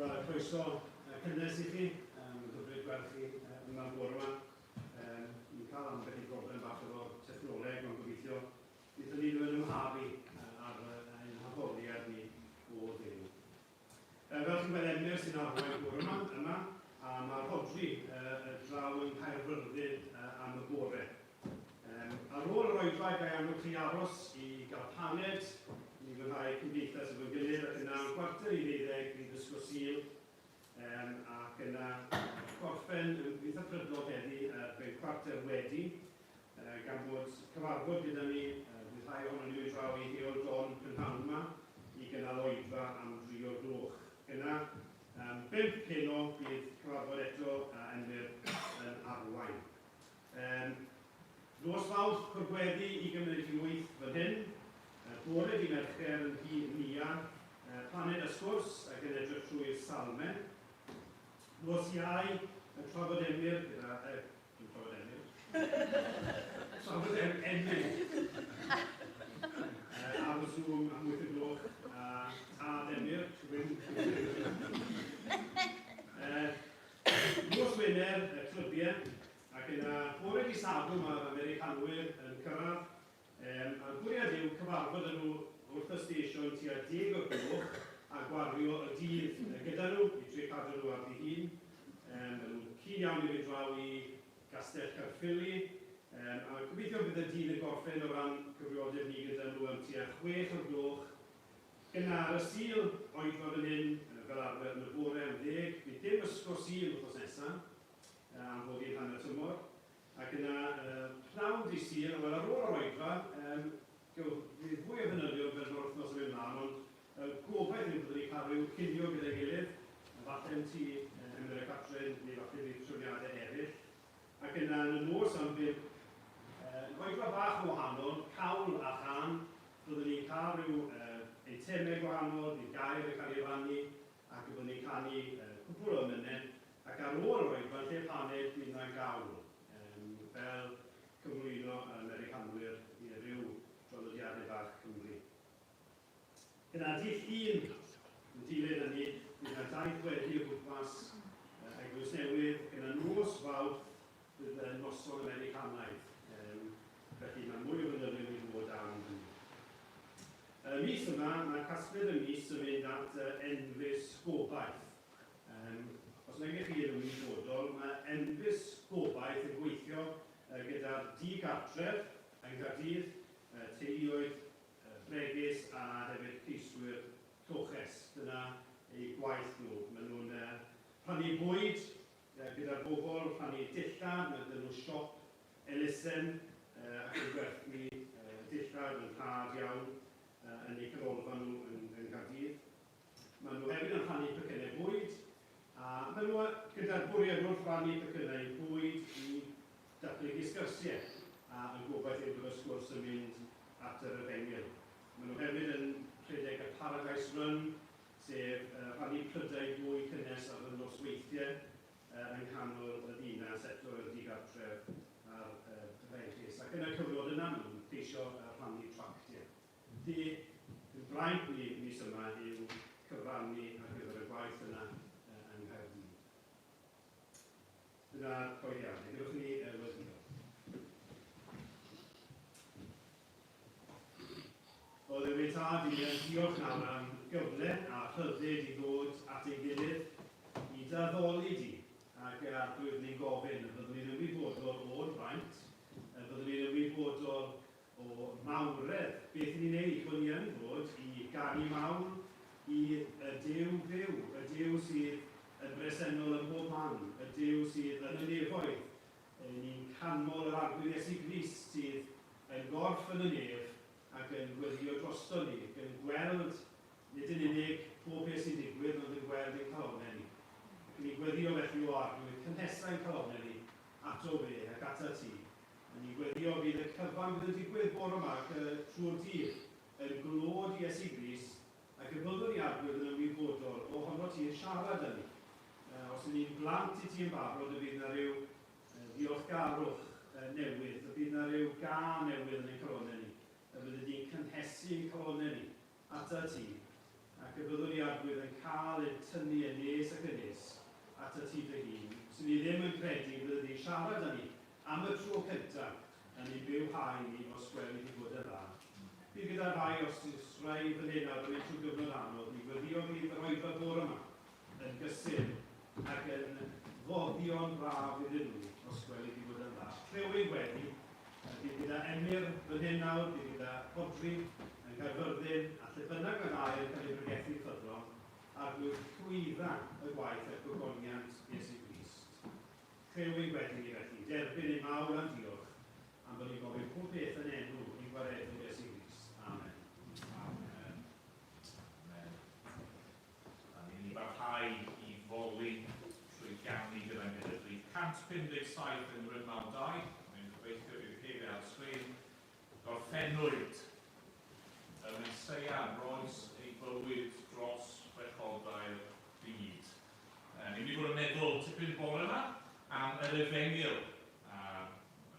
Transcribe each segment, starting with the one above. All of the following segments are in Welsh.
Wel, croeso cynnes i chi. Hyfryd gweld chi yma bore yma. Ni'n cael ambell i broblem bach efo technoleg, ond gobeithio bydd ni ddim yn ymharu ar ein haddoliad ni o Dduw. Fel chi'n gweld, Emyr sy'n arwain bore yma, yma, a mae Rhodri draw yng Nghaerfyrddin am y bore. Ar ôl yr oedfa, ga i annog chi aros i gael paned, i fwynhau cymdeithas efo'n gilydd, ac yna am 11:45 fydd Ysgol Sul, ac yna gorffen yn eitha prydlon heddi erbyn chwarter wedi, gan fod cyfarfod gyda ni, bydd rhai ohonon ni'n mynd draw i Heol Don prynhawn 'ma i gynnal oedfa am dri o'r gloch. Yna, am bump heno, bydd cyfarfod eto a Emyr yn arwain. Nos Fawrth, Cwrdd Gweddi i gymryd i wyth fan hyn. Bore di Mercher yn nhŷ Nia, paned a sgwrs ac yn edrych trwy'r Salmau. Nos Iau, yn trafod Emyr gyda Dwi'n trafod Emyr. Trafod Emyr. Ar y Zoom am 8 y gloch. A tad Emyr, Wyn. Nos Wener, y clybiau, ac yna bore di Sadwrn mae'r Americanwyr yn cyrraedd. A'r bwriad yw cyfarfod â nhw wrth y stesion tua deg o'r gloch a gwario y dydd gyda nhw i drio cadw nhw ar ddi-hun. Maen nhw'n keen iawn i fynd draw i Gastell Caerffili, a gobeithio bydd y dydd yn gorffen o ran cyfrifoldeb ni gyda nhw am tua chwech o'r gloch. Yna ar y Sul, oedfa fan hyn, fel arfer yn y bore am ddeg. Bydd dim ysgol Sul wythnos nesa, am fod hi'n hanner tymor. Ac yna, pnawn dydd Sul, wel ar ôl yr oedfa, gewch fydd fwy o fanylion fel mae'r wythnos yn mynd mlaen, ond y gobaith yw byddwn ni'n cael rhyw cinio gyda'n gilydd, falle yn tŷ Emyr a Catrin, neu falle bydd trefniadau eraill. Ac yna yn y nos am bump, oedfa bach yn wahanol, cawl a chân, byddwn ni'n cael rhyw eitemau gwahanol, bydd gair yn cael ei rannu, ac y byddwn ni'n canu cwpwl o emynau, ac ar ôl yr oedfa, yn lle paned, bydd 'na gawl, fel cyflwyno yr Americanwyr i ryw draddodiadau bach Cymru. Gyda dydd Llun yn dilyn hynny, bydd 'na daith weddi o gwmpas Eglwys Newydd, ac yna nos Fawrth bydd y noson Americanaidd, felly mae mwy o fanylion i ddod am hynny. Y mis yma, mae casgliad y mis yn mynd at Enfys Gobaith. Os nag ych chi yn ymwybodol, mae Enfys Gobaith yn gweithio gyda'r di-gartref yng Nghaerdydd, teuluoedd bregus a hefyd ceiswyr lloches. Dyna eu gwaith nhw. Maen nhw'n rhannu bwyd gyda'r bobl, rhannu dillad, mae 'da nhw siop elusen ac yn gwerthu dillad yn rhad iawn yn eu canolfan nhw yng Nghaerdydd. Maen nhw hefyd yn rhannu pecynnau bwyd, a maen nhw gyda'r bwriad wrth rannu pecynnau bwyd i datblygu sgyrsiau, a yn gobaith yw bod y sgwrs yn mynd at yr efengyl. Maen nhw hefyd yn rhedeg y Paradise Run, sef rhannu prydau bwyd cynnes ar y nosweithiau yng nghanol y ddinas eto i'r digartref a'r bregus. Ac yn y cyfnod yna, maen nhw'n ceisio rhannu tractiau. Felly, ein braint ni mis yma yw cyfrannu ar gyfer y gwaith yna yng Nghaerdydd. Dyna'r cyhoeddiadau. Gewch ni weddïo. O Dduw ein Tad, i ni yn diolch nawr am gyfle a rhyddid i ddod at ein gilydd, i dy addoli di, ac Arglwydd ni'n gofyn y byddwn ni'n ymwybodol o'r fraint, y byddwn ni'n ymwybodol o mawredd beth i ni'n ei bod ni yn ddod i ganu mawl i y Duw byw, y Duw sydd yn bresennol ym mhob man, y Duw sydd yn y nefoedd. Ni'n canmol yr Arglwydd Iesu Grist sydd yn gorff yn y nef ac yn gweddïo drosto ni, ac yn gweld nid yn unig pob peth sy'n digwydd, ond yn gweld ein calonnau ni. Ac ni'n gweddïo felly, o Arglwydd, cynhesa ein calonnau ni ato fe ac atat ti. A ni'n gweddïo fydd y cyfan fydd yn digwydd bore yma ac trwy'r dydd yn glod i Iesu Grist, ac y byddwn ni, Arglwydd, yn ymwybodol ohono ti yn siarad â ni. Os y'n ni'n blant i ti yn barod, y bydd 'na ryw ddiolchgarwch newydd, y bydd 'na ryw gân newydd yn ein calonnau ni, y byddi di'n cynhesu ein calonnau ni atat ti. Ac y byddwn ni, Arglwydd, yn cael ein tynnu yn nes ac yn nes atat ti dy hun. Swn i ddim yn credu y bydde di'n siarad â ni am y tro cyntaf yn ein bywhau ni os gweli di fod yn dda. Bydd gyda rhai os oes rai fan hyn nawr yn mynd trwy gyfnod anodd, mi weddïo fydd yr oedfa bore yma yn gysur ac yn foddion braf iddyn nhw os gweli di fod yn dda. Clywyn gweddi, bydd gyda Emyr fan hyn nawr, bydd gyda Rhodri yn Nghaerfyrddin, a lle bynnag mae air yn cael ei bregethu'n ffyddlon, Arglwydd llwydda y gwaith er gogoniant Iesu Grist. Clyw ein gweddi ni felly, derbyn ein mawl a'n diolch, am bod ni'n gofyn pob peth yn enw ein Gwaredwr Iesu Grist. Amen. Amen. Amen. A ni'n i barhau i foli trwy ganu gyda'n gilydd. Rhif 157 yng Ngrymal 2. Mae'n gobeithio bydd hefyd ar sgrin. Gorffennwyd y Meseia roes ei bywyd dros bechodau'r byd. Ni'n mynd i fod yn meddwl tipyn bore yma am yr efengyl. Yr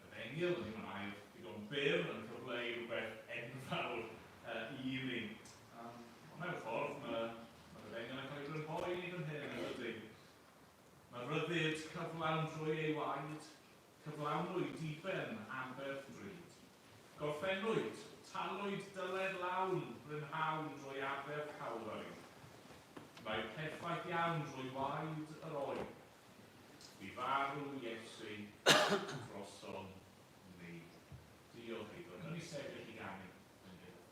efengyl, ydy mae'n air digon byr yn cyfleu rhywbeth enfawr i ni. Ond mewn ffordd, mae'r efengyl yn cael ei grynhoi i ni fan hyn, yn dydy? Mae rhyddid cyflawn drwy ei waed, cyflawnwyd diben aberth drud. Gorffennwyd, talwyd dyled lawn brynhawn drwy aberth Calfari. Mae perffaith iawn drwy waed yr oen. Bu farw Iesu droson ni. Diolch iddo. Wnawn ni sefyll i ganu yn gilydd.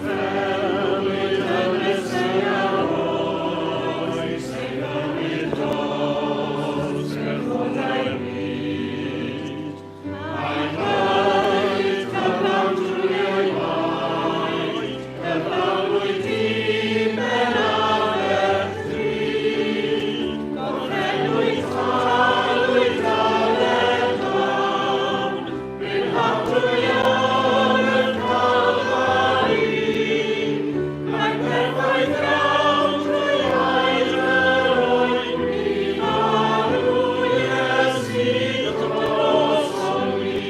Gorffennwyd y Meseia oes ei fywyd dros bechodau'r byd. Mae rhaid cyflawn drwy ei waed, cyflawnwyd diben aberth drud. Gorffennwyd talwyd dyled lawn, brynhawn drwy aberth Calfari. Mae perffaith iawn drwy waed yr oen, bu farw Iesu drosom ni.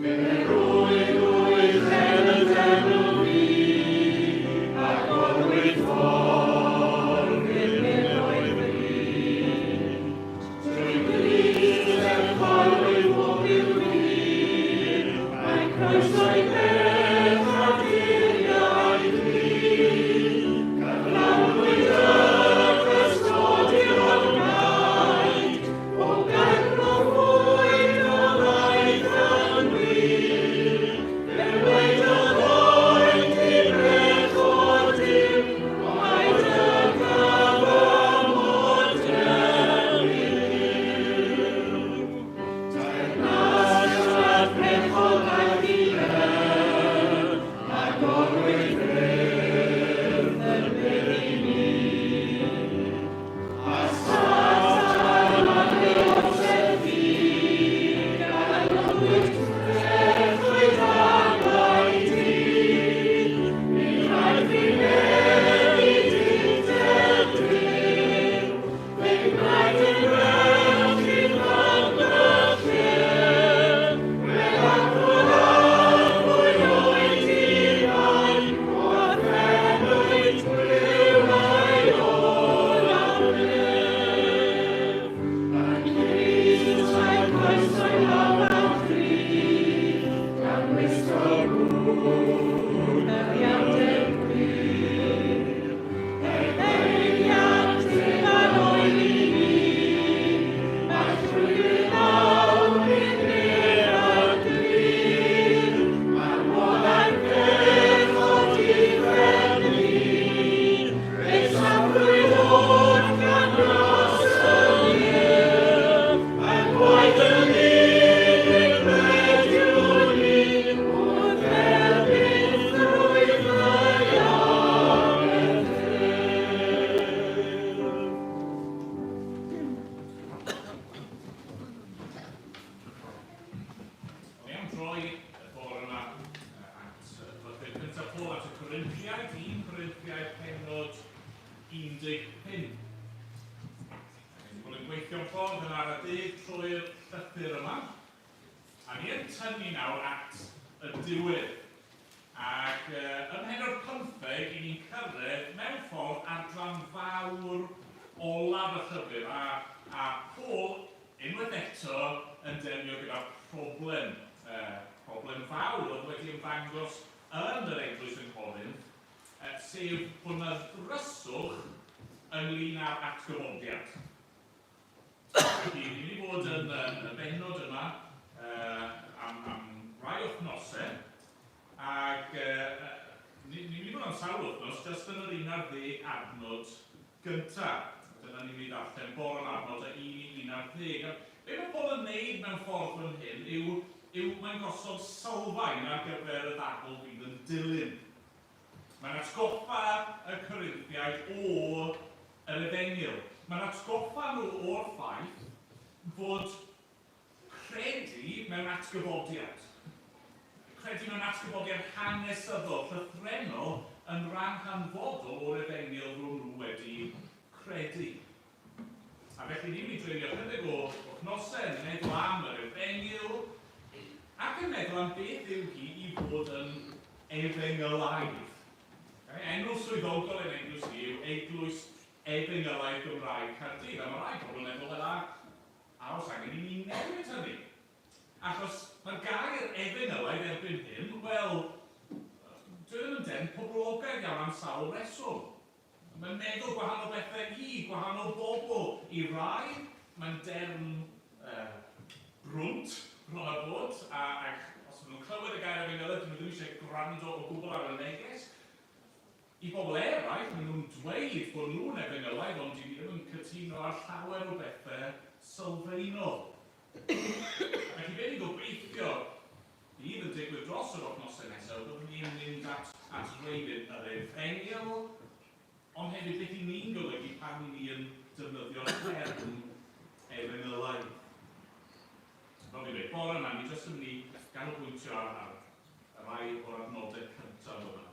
Fe rwygwyd yn y deml fu, agorwyd ffordd i'r nefoedd fyd. Trwy Grist dyrchafwyd pob i'w fyd, mae croeso i bechaduriaid glyd. Cyflawnwyd y cystodion gaed, o ganmolwyd a ddaeth yn wir. Fe wedodd oed i bechod dim, mai dy gyfamod derfyn. Teyrnasiad bechod aeth i ben, agorwyd ffyrdd yn byr i ni. A Satan a Joseph fi, ganwyd trechwyd angau di. Mi rhaid fi meddu dicter Duw, fe gwnaed yn werthu fan lle. Wel arglwydd arglwydd oed i rai, gorffennwyd glyw ei olaf lef. Yng Nghrist mae croeso i lawn a cryf, gan wisgo gŵr gyfiawnder gwir. Er bennigiad difan oedd i ni, mae'r llwybr lawr i'r ner a glir. Marwolaeth bechod difenni, fe safwyd o'r gan ras y nef. Mae gwaed yn unig rediwn ni, wrth dderbyn drwy fy aberth ef. O'n i am droi y bore yma at y llythyr cyntaf Paul at y Corinthiaid, 1 Corinthiaid pennod 15. trwy'r llythyr yma. A ni yn tynnu nawr at y diwedd. Ac ym mhennod 15, i ni'n cyrraedd mewn ffordd adran fawr olaf y llyfr. A Paul, unwaith eto, yn delio gyda problem, problem fawr oedd wedi ymddangos yn yr eglwys yng Nghorinth, sef bod 'na ddryswch ynglyn â'r atgyfodiad. Felly, ni'n mynd i fod yn y bennod yma am rai wythnosau, ac ni'n mynd i fod am sawl wythnos, jyst yn yr 11 adnod gyntaf. Dyna ni'n mynd i ddarllen bore yma, adnodau 1 i 11. A be mae Paul yn neud mewn ffordd fan hyn yw mae'n gosod sylfaen ar gyfer y ddadl fydd yn dilyn. Mae'n atgoffa y Corinthiaid o yr Efengyl. Mae'n atgoffa nhw o'r ffaith fod credu mewn atgyfodiad, credu mewn atgyfodiad hanesyddol, llythrennol, yn rhan hanfodol o'r Efengyl ro'n nhw wedi credu. A felly ni'n mynd i dreulio chydig o wythnosau yn meddwl am yr Efengyl ac yn meddwl am beth yw hi i fod yn efengylaidd. Okay? Enw swyddogol ein eglwys ni yw Eglwys Efengylaidd Gymraeg Caerdydd. A mae rai pobl yn meddwl, wel, a oes angen i ni newid hynny? Achos mae'r gair efengylaidd erbyn hyn, wel, dwi ddim yn derm poblogaidd iawn am sawl reswm. Mae'n meddwl gwahanol bethau i gwahanol bobl. I rai, mae'n derm brwnt, bron a bod, ac os maen nhw'n clywed y gair efengylau, dyn nhw ddim eisiau gwrando o gwbl ar y neges. I bobl eraill, maen nhw'n dweud bod nhw'n efengylaidd, ond dyn ni ddim yn cytuno ar llawer o bethau sylfaenol. Felly be ni'n gobeithio bydd yn digwydd dros yr wythnosau nesaf, byddwn ni'n mynd at wreiddyn yr Efengyl, ond hefyd beth i ni'n golygu pan i ni yn defnyddio'r term efengylaidd. Fel fi'n dweud, bore yma, ni jyst yn mynd i ganolbwyntio ar rai o'r adnodau cyntaf yma.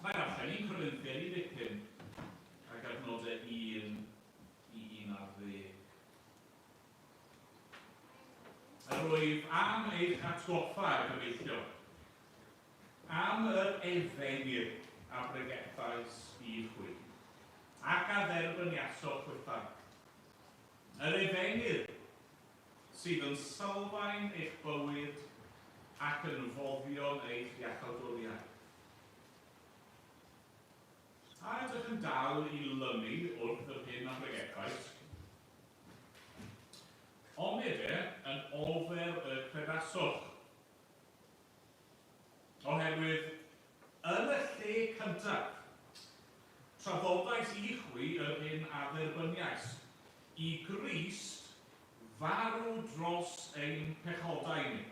Mae'n darllen 1 Corinthiaid 15 ac adnodau 1 i 11. Yr wyf am eich atgoffa, gyfeillion, am yr efengyl a bregethais i chwi, ac a dderbyniasoch chwithau. Yr efengyl sydd yn sylfaen eich bywyd ac yn foddion eich iachawdwriaeth. A ydych yn dal i lynu wrth yr hyn a bregethais? Onid e yn ofer y credaswch? Oherwydd yn y lle cyntaf, traddodais i chwi yr hyn a dderbyniais, i Grist farw dros ein pechodau ni,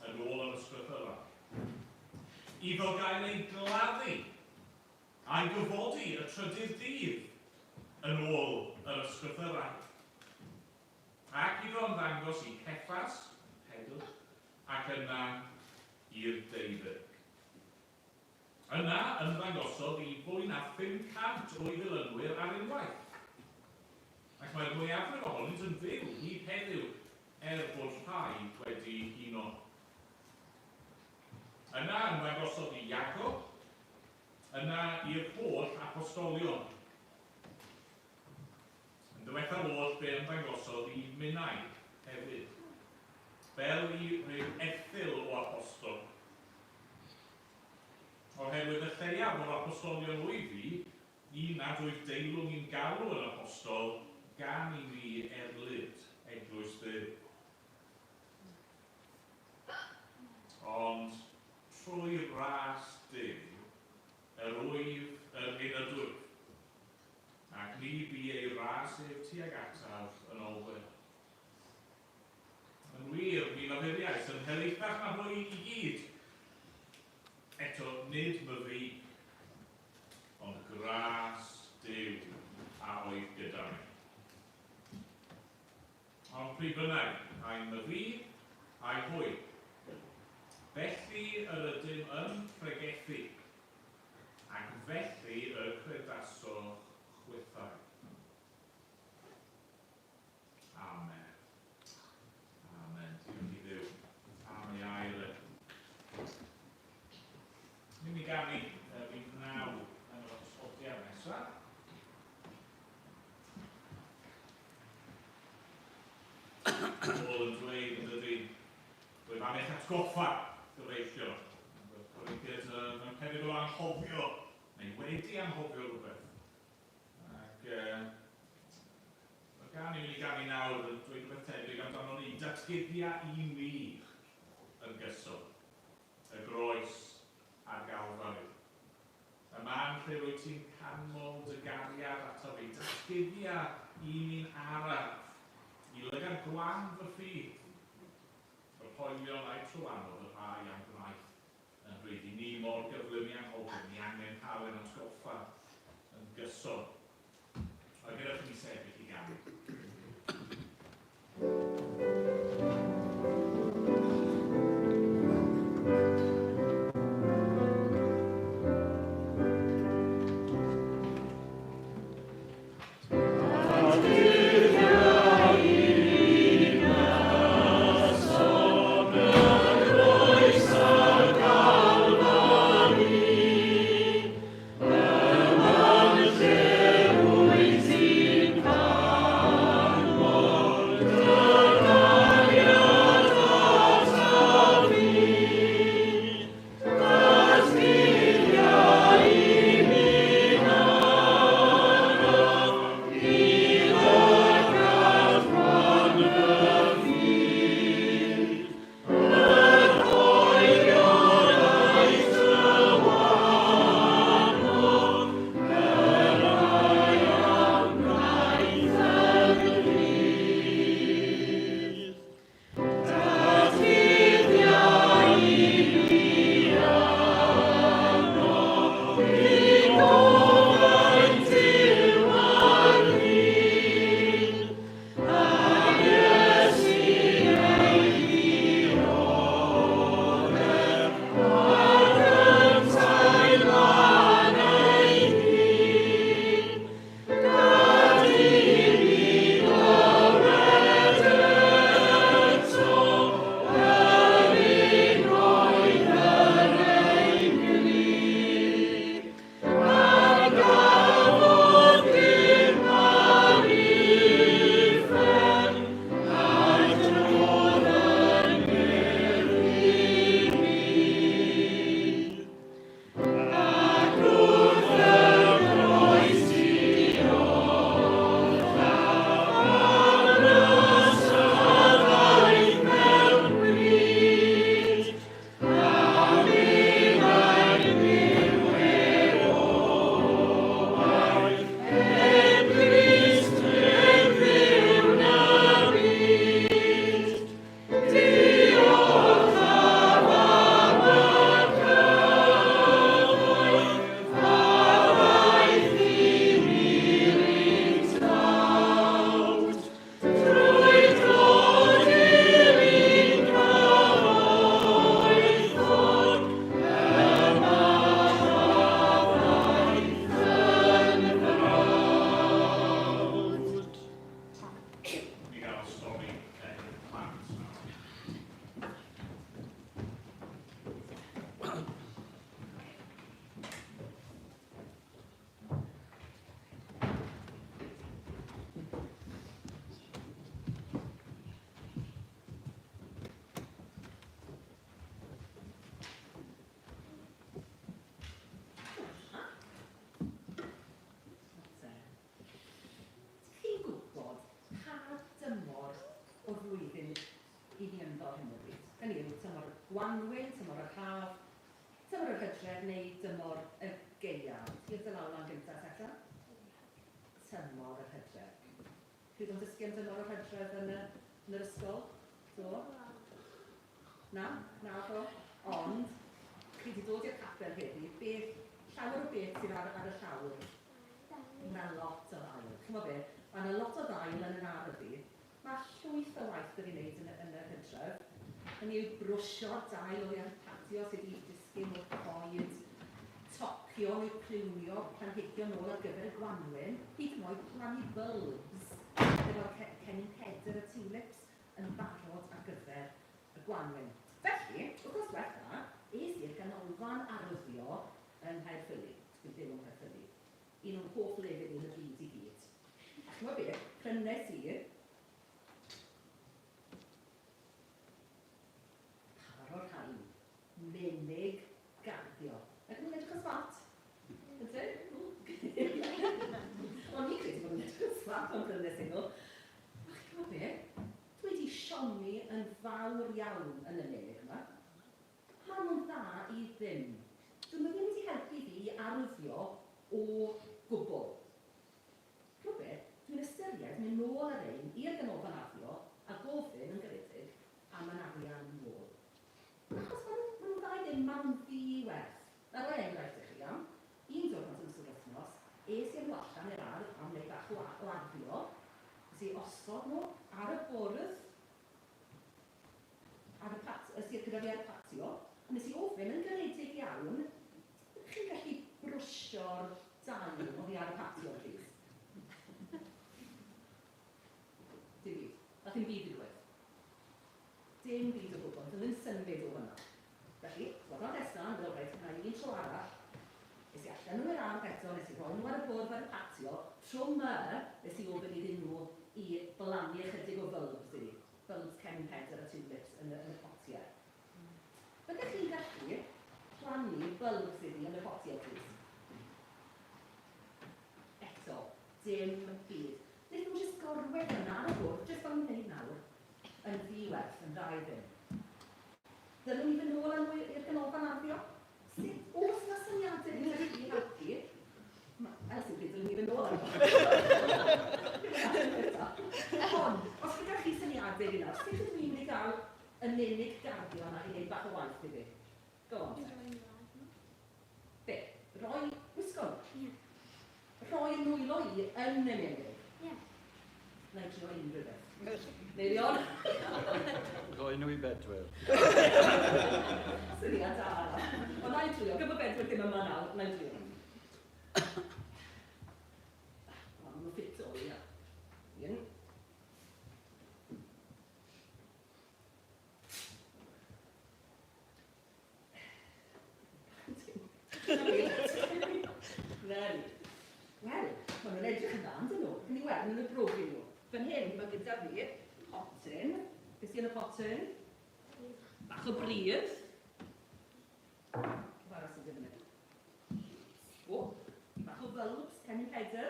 yn ôl yr Ysgrythyrau, iddo gael ei gladdu, a'i gyfodi y trydydd dydd, yn ôl yr Ysgrythyrau. Ac iddo ymddangos i Ceffas, Pedr, ac yna i'r deuddeg. Yna ymddangosodd i fwy na 500 o'i ddilynwyr ar unwaith. Ac mae'r mwyafrif ohonynt yn fyw hyd heddiw, er bod rhai wedi huno. Yna ymddangosodd i Iago, Yna i'r holl apostolion. Yn ddiwethaf oll fe ymddangosodd i minnau hefyd, fel i ryw erthygl o apostol. Oherwydd y lleiaf o'r apostolion wyf fi, un nad wyf deilwng i'm galw yn apostol, gan i mi erlid eglwys Dduw. Ond trwy ras Duw yr wyf yr hyn ydwyf, ac ni bu ei ras ef tuag ataf yn ofer. Yn wir, mi lafuriais yn helaethach na hwy i gyd. Eto, nid myfi, ond gras Duw a oedd gyda mi. Ond pryd bynnag, ai myfi, ai hwy. Felly yr ydym yn pregethu, ac felly y credasoch chwithau. Amen. atgoffa, gobeithio. Corinthiaid mewn perygl o anghofio, neu wedi anghofio rhywbeth. Ac mae'r gân ni'n mynd i ganu nawr yn dweud rhywbeth tebyg amdano ni. Datguddia i mi yn gyson, y groes a'r Galfari. Y man lle rwyt ti'n canmol dy gariad ato fi, datguddia i mi'n araf, i lygad gwan fy ffydd. Yr hoelion a'i trywanodd y rhai am gwnaeth yn rhydd i ni mor gyflym i anghofio, ni angen cael ein atgoffa yn gyson. A gyda chi ni sefyll i ganu. Mi gael stori i'r plant nawr. Chi'n gwybod pa dymor o'r flwyddyn i ni ynddo ar hyn o bryd? Hynny yw, tymor y gwanwyn, tymor yr haf, tymor yr hydref neu dymor y gaeaf. Ti'n dy law lan gyntaf, Tecla? Tymor yr hydref. Chi wedi bod yn dysgu am dymor yr hydref yn, y, yn yr ysgol? Do? Na? Na, do? Ond, chi wedi dod i'r capel heddi, beth, llawer o beth sydd ar, ar y llawr. Mae 'na lot o ddail. Chimod be? Mae 'na lot o ddail yn 'yn ardd i. Mae llwyth o waith 'da fi wneud yn y, yn yr hydref. Hynny yw brwsio'r dail oddi ar y patio sydd wedi disgyn o'r coed, tocio neu priwnio planhigion nôl ar gyfer y gwanwyn, hyd yn oed plannu bulbs efo'r cennin Pedr a tulips yn barod ar gyfer y gwanwyn. Felly, wythnos diwetha, es i'r ganolfan arddio yng Nghaerffili. Dwi'n byw yng Nghaerffili. Un o'n hoff lefydd i yn y byd i gyd. A chimod beth? Prynes i par o'r yn fawr iawn yn y menig yma. Maen nhw'n dda i ddim. Dyn nhw ddim wedi helpu fi i arddio o gwbl. Rhywbeth, beth, dwi'n ystyried mynd nôl ar ein i'r ganolfan arddio a gofyn yn garedig am yn arian nôl. Achos maen nhw, maen nhw'n dda i ddim, maen nhw'n ddi-werth. Na roi enghraifft i chi, iawn? Un diwrnod yn ystod wythnos, es i â nhw allan i'r ardd am wneud bach o, o arddio. Nes i osod nhw ar y bwrdd, ar y pat, sydd gyda fi ar y patio, a nes i ofyn yn garedig iawn, ydych chi'n gallu brwsio'r dail oddi ar y patio, plîs? Dim byd. Nath ddim byd ddigwydd. Dim byd o gwbl. Ddim yn symud o hwnna. Felly, diwrnod nesa, yn meddwl, reit, wna i un tro arall. Es i allan nhw i'r ardd eto, nes i roi nhw ar y bwrdd ar y patio. Tro 'ma, nes i ofyn iddyn nhw i blannu ychydig o bulbs i fi. Bulbs cennin Pedr a tulips yn y, yn y potiau. Byddech chi'n gallu plannu bulbs i fi yn y potiau, plîs? Eto, dim byd. Wnaethon nhw jyst gorwedd yna ar y bwrdd, jyst fel ni'n gwneud nawr, yn ddi-werth, yn dda i ddim. Dylwn i fynd nôl â nhw i'r ganolfan arddio? Sut, oes 'na syniadau gyda chi i helpu? Elsie, pryd dylwn i fynd nôl â nhw? Ond, os gyda chi syniadau fi nawr, sut ydw i'n mynd i gael y menig garddio yna i wneud bach o waith i fi? Go on te. Be? Roi wisgo nhw? Ie. Rhoi yn nwylo i yn y menig? Ie. Na i drio unrhyw beth. Meirion? Rhoi nhw i Bedwyr. Syniad da. Ond na i drio. Gyda Bedwyr ddim yma nawr, na i drio. O, maen nhw'n ffito, ia. Un. Wel, wel, maen nhw'n edrych yn dda, yn dyn nhw? Ni weld, maen nhw'n brofi nhw. Fan hyn, mae gyda fi potyn. Beth sy'n y potyn? Bach o bridd. Beth arall sy'n gyda ni? O, bach o bulbs, cennin Pedr.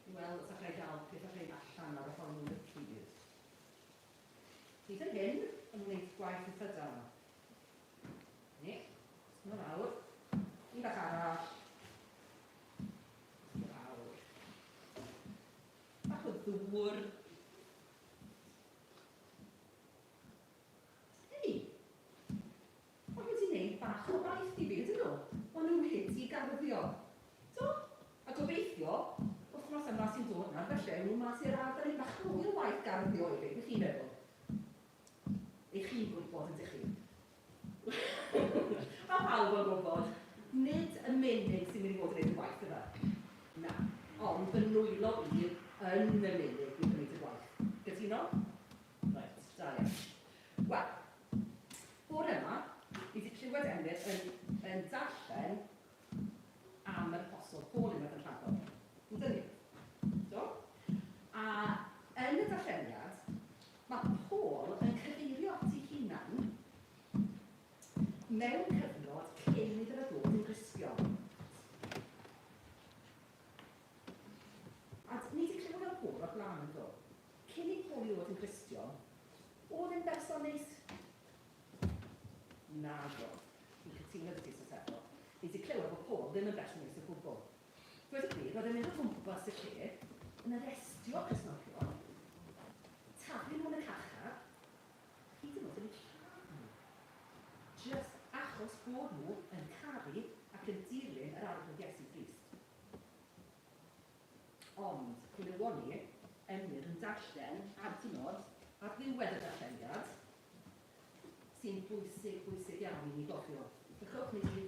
I weld os allai gael peth o rhain allan ar y ffordd nhw'n y pridd. Hyd yn hyn, yn wneud gwaith eitha da. Ni, nhw lawr. Un bach arall. Lawr. Bach o ddŵr. Hei! Maen nhw wedi gwneud bach o waith i fi, ydyn nhw? Maen nhw wedi garddio. Do? A gobeithio, wythnos yma sy'n dod nawr, felly, nhw mas i'r ardd a wneud bach mwy o waith garddio i fi. Beth chi'n meddwl? Ych chi'n gwybod, ydych chi? Mae pawb yn gwybod, nid y menig sy'n mynd i fod yn gwneud y gwaith yma. Na, ond fy nwylo i yn y menig fydd yn gwneud y gwaith. Gytuno? Reit, da iawn. Wel, bore yma, ni wedi clywed Emyr yn, yn darllen am yr Apostol Paul unwaith yn rhagor. Yn dyn ni? Do? A yn y darlleniad, mae Paul yn cyfeirio at ei hunan mewn cyfnod cyn iddo fe ddod yn Gristion. A ni wedi clywed am Paul o'r blaen yn do. Cyn i Paul i ddod yn Gristion, oedd e'n berson neis? Nag oedd. Fi'n cytuno 'da ti Sosebo. Fi 'di clywed bod Paul ddim yn berson neis o gwbl. Dweud y gwir, roedd e'n mynd o gwmpas y lle, yn arestio Cristnogion, taflu nhw yn y carchar, hyd yn oed yn eu lladd nhw. Jyst achos bod nhw yn caru ac yn dilyn yr Arglwydd Iesu Grist. Ond, clywon ni Emyr yn darllen adnod ar ddiwedd y darlleniad, sy'n bwysig, bwysig iawn i ni gofio. Drychwch, ni 'di,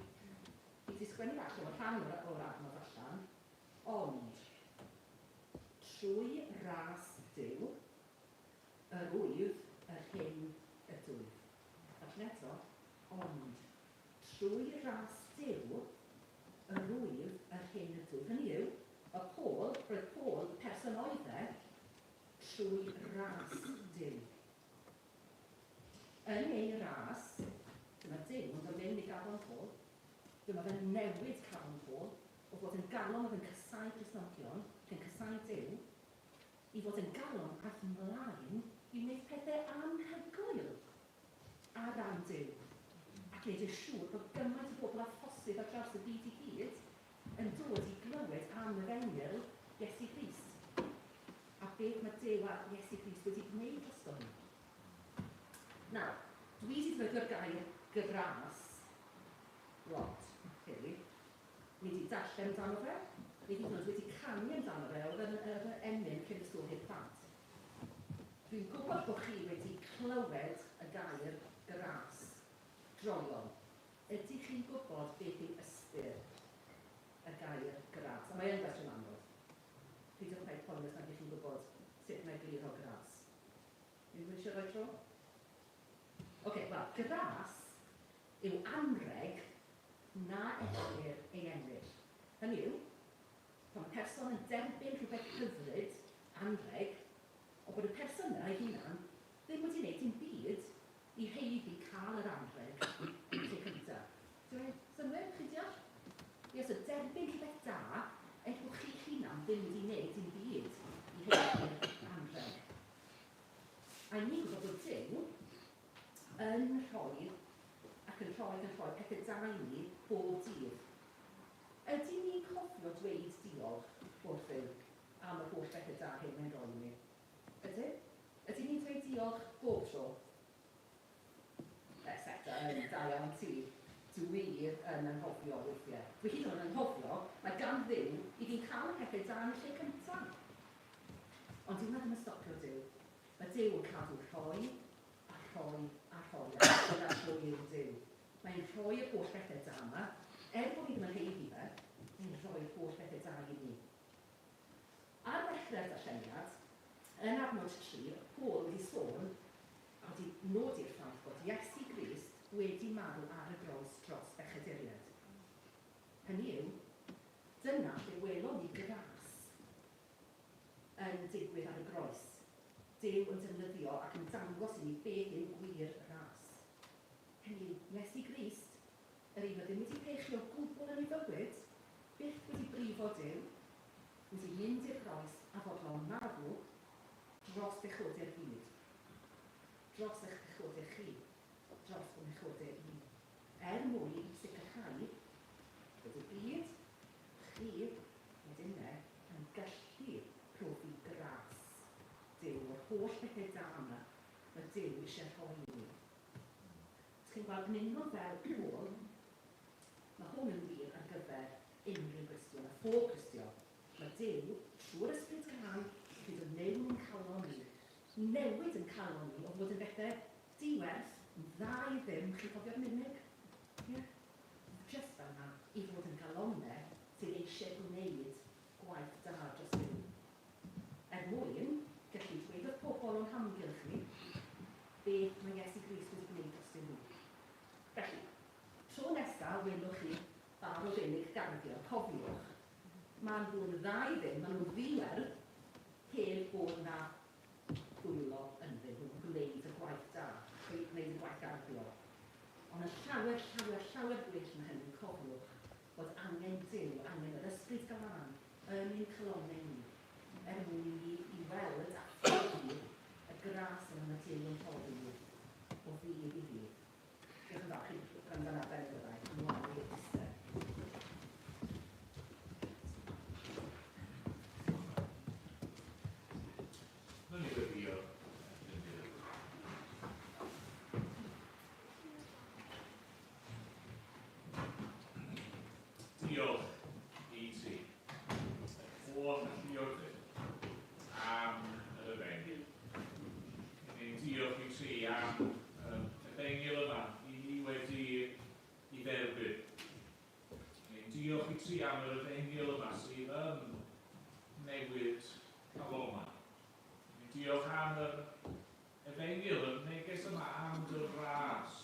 ni 'di sgwennu falle o'r rhan o'r, o'r adnodd allan, ond trwy ras Duw, yr wyf yr hyn ydwyf. Darllen eto, ond trwy ras Duw, yr wyf yr hyn ydwyf. Hynny yw, mae Paul, roedd Paul, person oedd e, trwy ras Duw. Yn ei ras, dyma Duw yn dod mewn i galon Paul, dyma fe'n newid calon Paul, o fod yn galon oedd yn casáu Cristnogion, ac yn casáu Duw, i fod yn galon aeth mlaen i wneud pethau anhygoel. gwneud yn siŵr bod gymaint o bobl â phosib ar draws y byd i gyd yn dod i glywed am yr efengyl Iesu Grist a beth mae Duw a Iesu Grist wedi gwneud drosto ni. Nawr, dwi wedi defnyddio'r gair gras lot heddi. Ni wedi darllen amdano fe, ni hyd yn oed wedi canu amdano fe, oedd yn yr emyn cyn y stori i'r plant. Dwi'n gwybod bod chi wedi clywed y gair gras droeon. Ydych chi'n gwybod beth yw ystyr y gair gras? A mae yn gwestiwn anodd. Peidiwch paid poeni os nad ydych chi'n gwybod sut mae egluro gras. Unrhyw eisiau rhoi tro? Oce, okay, wel, gras yw anrheg na ellir ei ennill. Hynny yw, pan mae person yn derbyn rhywbeth hyfryd, anrheg, ond bod y person yna ei hunan ddim wedi gwneud dim byd i haeddu cael yr anrheg yn y lle cyntaf. Dwi'n gwneud synnwyr? Chi'n deall? Ie, so derbyn rhywbeth da, er bod chi'ch hunan ddim wedi gwneud dim byd i haeddu'r anrheg. A ni'n gwybod bod Duw yn rhoi ac yn rhoi ac yn rhoi pethau da i ni bob dydd. Ydyn ni'n cofio dweud diolch wrth Dduw am yr holl bethau da hyn mae'n rhoi i ni? Ydyn? Ydyn ni'n dweud diolch bob tro? Etc. Yn da iawn ti. Dwi yn anghofio weithiau. Dwi hyd yn oed yn anghofio mae gan Dduw i fi'n cael y pethau da yn y lle cyntaf. Ond dyw hwnna ddim yn stopio Duw. Mae Duw yn cadw rhoi a rhoi a rhoi a dyna pwy yw Duw. Mae'n rhoi'r holl bethau da yma, er bod ni ddim yn haeddu fe, mae'n rhoi'r holl bethau da i ni. Ar ddechrau'r darlleniad, yn adnod 3, oedd Paul wedi sôn a wedi nodi'r ffaith bod Iesu Grist wedi marw ar y groes dros bechaduriaid. Hynny yw, dyna lle welon ni gras yn digwydd ar y groes. Duw yn defnyddio ac yn dangos i ni beth yw gwir ras. Hynny yw, Iesu Grist, yr un oedd ddim wedi pechu o gwbl yn ei fywyd, byth wedi brifo Duw, wedi mynd i'r groes a fodlon marw dros bechodau'r byd, dros eich pechodau chi, dros fy mhechodau i, er mwyn sicrhau bod y byd, chi, nid inne, yn gallu profi gras Duw, yr holl bethau da yma mae Duw eisiau rhoi i ni. Os chi'n gweld yn union fel Paul, mae hwn yn wir ar gyfer unrhyw Gristion a phob Cristion. Mae Duw, trwy'r Ysbryd Glân, wedi dod mewn i'n calon ni, newid yn calon ni o fod yn bethau diwerth, yn dda i ddim, chi'n cofio'r mimic? Ie? Yeah. Just fel yna, i fod yn galonau sydd eisiau gwneud gwaith da dros Dduw. Er mwyn gallu dweud wrth pobl o'n hamgylch ni beth mae Iesu Grist wedi gwneud drostyn nhw. Felly, tro nesa welwch chi bar o fenig garddio, cofiwch, maen nhw'n dda i ddim, maen nhw'n ddiwerth heb bod 'na ddwylo ynddyn nhw'n gwneud y gwaith da, gwneud y gwaith garddio. Ond yn llawer, llawer, llawer gwell na hynny, cofiwch fod angen Duw, angen yr Ysbryd Glân yn ein calonnau ni, er mwyn i ni i weld a phrofi y gras yma mae Duw yn rhoddi ni o ddydd i ddydd. Diolch yn fawr chi gwrando ar ben y byddai. Ymlaen i'r Easter. Wnawn ni weddïo. Diolch i ti, yr holl alluog am yr efengyl. Ni'n diolch i ti am yr efengyl yma i ni wedi i dderbyn. Ni'n diolch i ti am yr efengyl yma sydd yn newid calonau. Ni'n diolch am yr efengyl, y neges yma am dy ras,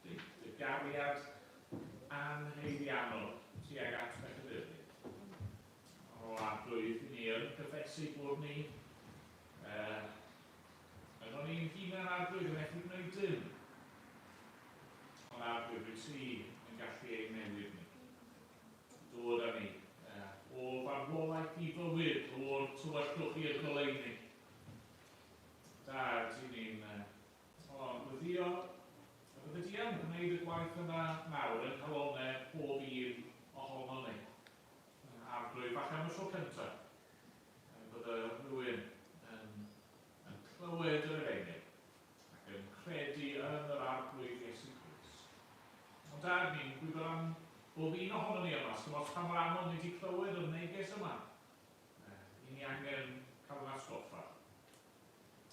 dy, dy gariad anhaeddiannol tuag at bechaduriaid. O Arglwydd, i ni yn cyffesu bod ni yn o'n ni'n hunan Arglwydd yn methu gwneud dim. Ond Arglwydd, wyt ti yn gallu ein newid ni. Dod â ni o farwolaeth i fywyd, o'r tywyllwch i'r goleuni. Da, ti'n ni'n gweddio, y byddi di yn gwneud wneud y gwaith yna nawr yn calonau pob un ohono ni. Arglwydd, falle am y tro cyntaf, bydde rhywun yn, yn clywed yr efengyl ac yn credu yn yr Arglwydd Iesu Grist. Ond da, ni'n gwybod am bob un ohono ni yma, sdim ots pa mor aml ni wedi clywed yr neges yma. I ni angen cael yn atgoffa.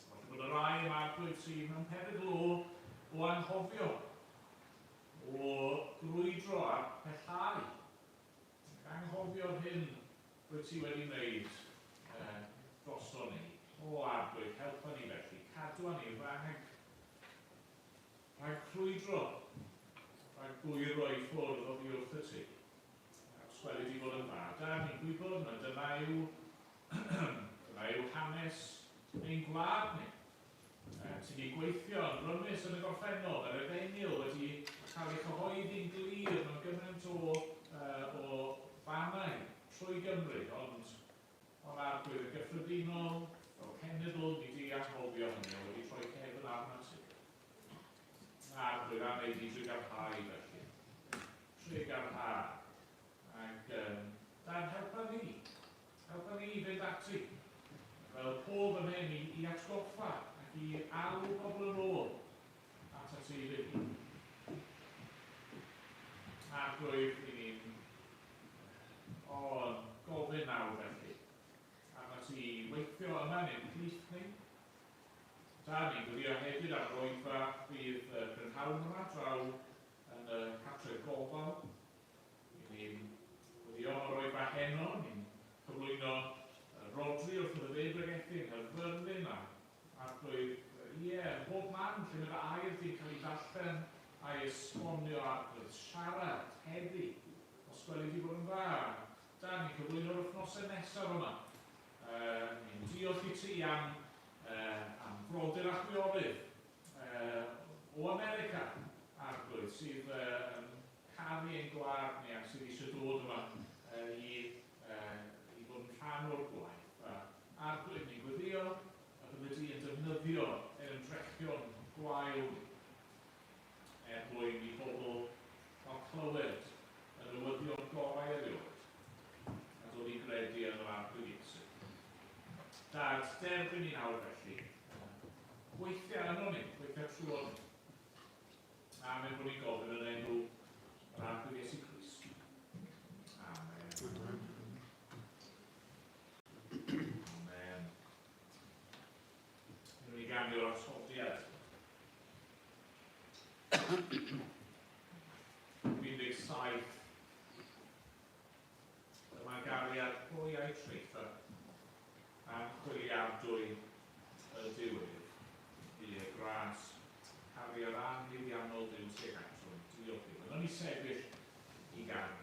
Falle bod y rai yma Arglwydd sydd mewn perygl o, o anghofio, o grwydro a pellhau. Ac anghofio'r hyn rwyt ti wedi wneud eh, drosto ni. O Arglwydd, helpa ni felly, cadwa ni rhag, rhag crwydro, rhag gwyro i ffwrdd oddi wrth y ti. Ac os gweli di fod yn dda, da ni'n gwybod na dyna yw, dyna yw hanes ein gwlad ni. Ti wedi gweithio yn rymus yn y gorffennol, mae'r efengyl wedi cael ei chyhoeddi'n glir mewn gymaint o, o fannau trwy Gymru, ond ond Arglwydd yn gyffredinol, fel cenedl, ni wedi anghofio hynny a wedi troi cefn arnat ti. Arglwydd, am ei di drugarhau felly. Trugarha. Ac um, dan helpa ni. Helpa ni i fynd ati. Fel pob yn hyn i, i atgoffa ac i alw pobl yn ôl at at ei hun. Arglwydd, i ni'n o, gofyn nawr felly. Arna ti weithio yma neu'n plith ni. Da ni'n gwylio hefyd ar roedfa fydd y prynhawn yma draw yn y cartref gofal. I ni'n gwylio am y roedfa heno, ni'n cyflwyno Rhodri wrth iddo fe bregethu yng Nghaerfyrddin a Arglwydd, ie, ym mhob man lle mae dy air di'n cael ei ddarllen a'i esbonio Arglwydd, siarad heddi, os gweli di fod yn dda. Da, ni'n cyflwyno'r wythnosau nesaf yma. Uh, ni'n diolch i ti am, uh, am frodyr a chwiorydd uh, o America, Arglwydd, sydd uh, yn caru ein gwlad ni ac sydd eisiau dod yma uh, i, uh, i fod yn rhan o'r gwaith. A Arglwydd, ni'n gweddio y bydde di yn defnyddio ein ymdrechion gwael ni er mwyn i bobl gael clywed y newyddion gorau erioed a dod i gredu yn yr Arglwydd Iesu. Dad, derbyn ni nawr felly. Gweithia yno ni, gweithia trwy ni. Amen bod ni'n gofyn yn enw yr Arglwydd Iesu Grist. Amen. Amen. Nw'n ni ganu'r atodiad. 17. Dyma gariad pwy a'i treitha am chwiliadwy y diwedd. Ie, gras, cariad anhaeddiannol Duw tuag atom. Diolch iddo. Nawn ni sefyll i ganu.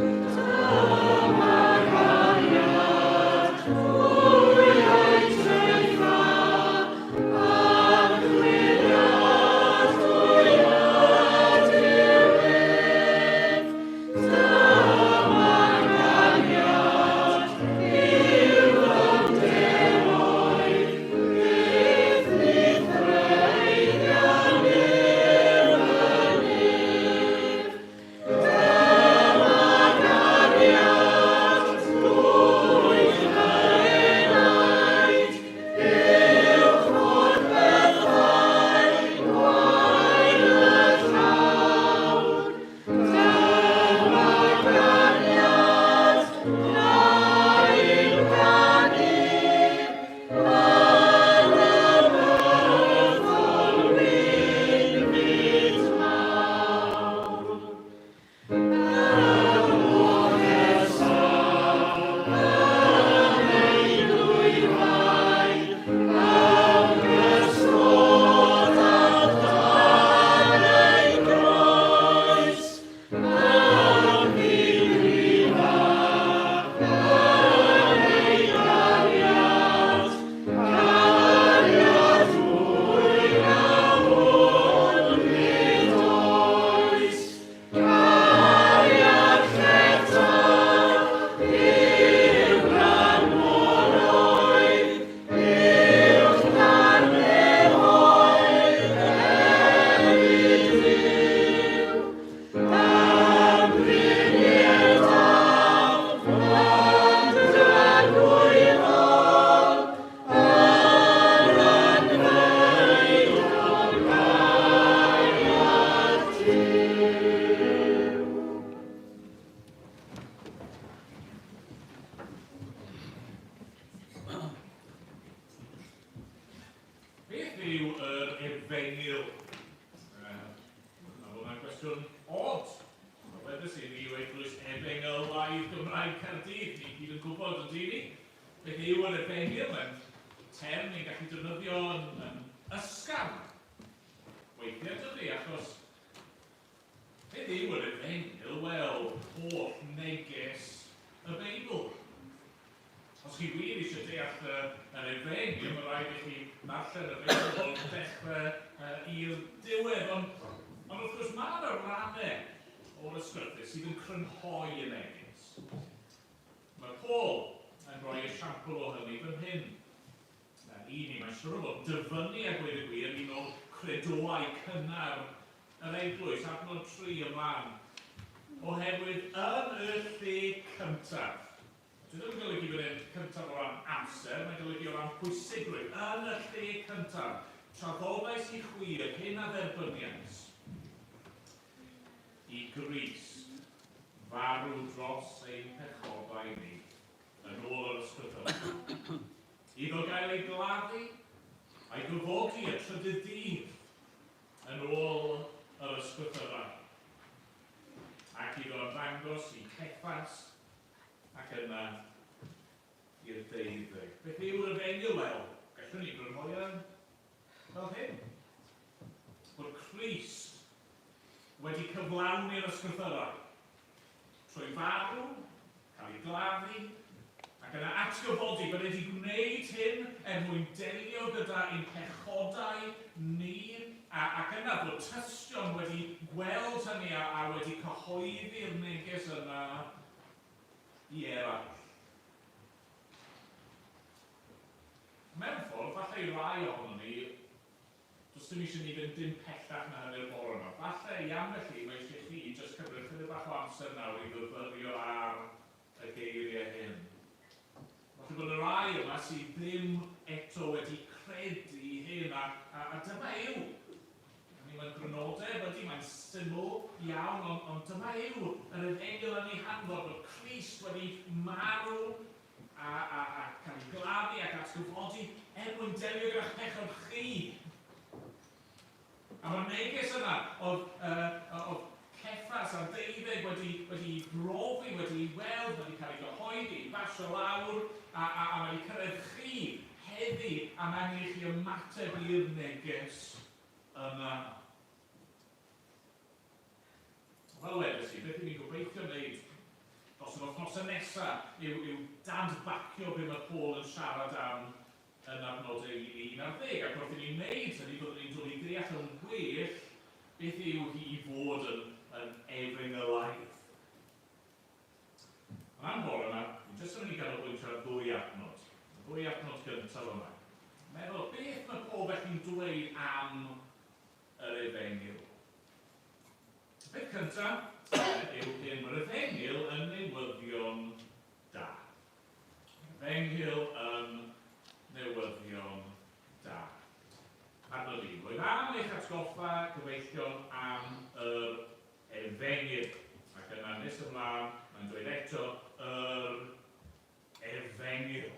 Dyma gariad. Efengyl? Mae hwnna'n gwestiwn od. Wel, wedes i, ni yw Eglwys Efengylaidd Gymraeg Caerdydd. Ni gyd yn gwybod, yn dyn ni? Beth yw yr Efengyl? Mae'n term ni'n gallu defnyddio yn, yn ysgafn. Weithiau, dydy, achos beth yw yr Efengyl? Wel, holl neges y Beibl. Os chi wir eisiau deall y, yr Efengyl, mae rhaid i chi ddarllen y Beibl o'r dechrau i'r diwedd. Ond, ond wrth gwrs, mae yna rannau o'r ysgrythur sydd yn crynhoi y neges. Mae Paul yn rhoi esiampl o hynny fan hyn. I ni, mae'n siŵr o fod dyfynnu a gweud y gwir, un o credoau cynnar yr eglwys, adnod 3 ymlaen. Oherwydd yn y lle cyntaf, Dwi ddim yn golygu bod e'n cyntaf o ran amser, mae'n golygu o ran pwysigrwydd. Yn y lle cyntaf, traddodais i chwi yr hyn a dderbyniais i Grist farw dros ein pechodau ni, yn ôl yr Ysgrythurau. Iddo gael ei gladdu a'i gyfodi y trydydd dydd, yn ôl yr Ysgrythurau. Ac iddo ymddangos i Ceffas, ac yna i'r deuddeg. Beth yw'r efengyl? Wel, gallwn ni grynhoi yn fel hyn. Bod Crist wedi cyflawni'r ysgrythyrau trwy farw, cael ei gladdu, ac yna atgyfodi, bod e wedi gwneud hyn er mwyn delio gyda ein pechodau ni, a, ac yna bod tystion wedi gweld hynny a, a wedi cyhoeddi'r neges yna i eraill. Mewn ffordd, falle i rai ohonon ni, does dim eisiau ni fynd dim pellach na hynny'r bore yma. Falle i ambell un, mae eisiau chi jyst cymryd chydig bach o amser nawr i fyfyrio ar y geiriau hyn. Falle bod y rai yma sydd ddim eto wedi credu hyn, a, a, a dyma yw I mean, mae'n grynodeb, ydy, mae'n syml iawn, ond, ond dyma yw yr efengyl yn ei hanfod, bod Crist wedi marw a, a, a cael ei gladdu ac atgyfodi er mwyn delio gyda'ch pechod chi. A mae'r neges yna oedd, uh, oedd Ceffas a'r deuddeg wedi, wedi brofi, wedi weld, wedi cael ei gyhoeddi, ei basio lawr, a, a, a wedi cyrraedd chi heddi, a mae angen i chi ymateb i'r neges yna. Fel wedes i, beth i ni'n gobeithio wneud dros yr wythnosau nesaf yw, yw dadbacio be mae Paul yn siarad am yn adnodau 11, ac wrth i ni wneud hynny, byddwn ni'n dod i ddeall yn well beth yw hi i fod yn, yn efengylaidd. Ond am bore yma, dwi'n jyst yn mynd i ganolbwyntio ar ddwy adnod. Y ddwy adnod gyntaf yma. Meddwl, beth mae Paul felly'n dweud am yr efengyl? Y peth cyntaf yw hyn, mae'r efengyl yn newyddion da. Efengyl yn newyddion da. Adnod 1. Roedd am eich atgoffa, gyfeillion, am yr Efengyl. Ac yna nes ymlaen, mae'n dweud eto, yr Efengyl.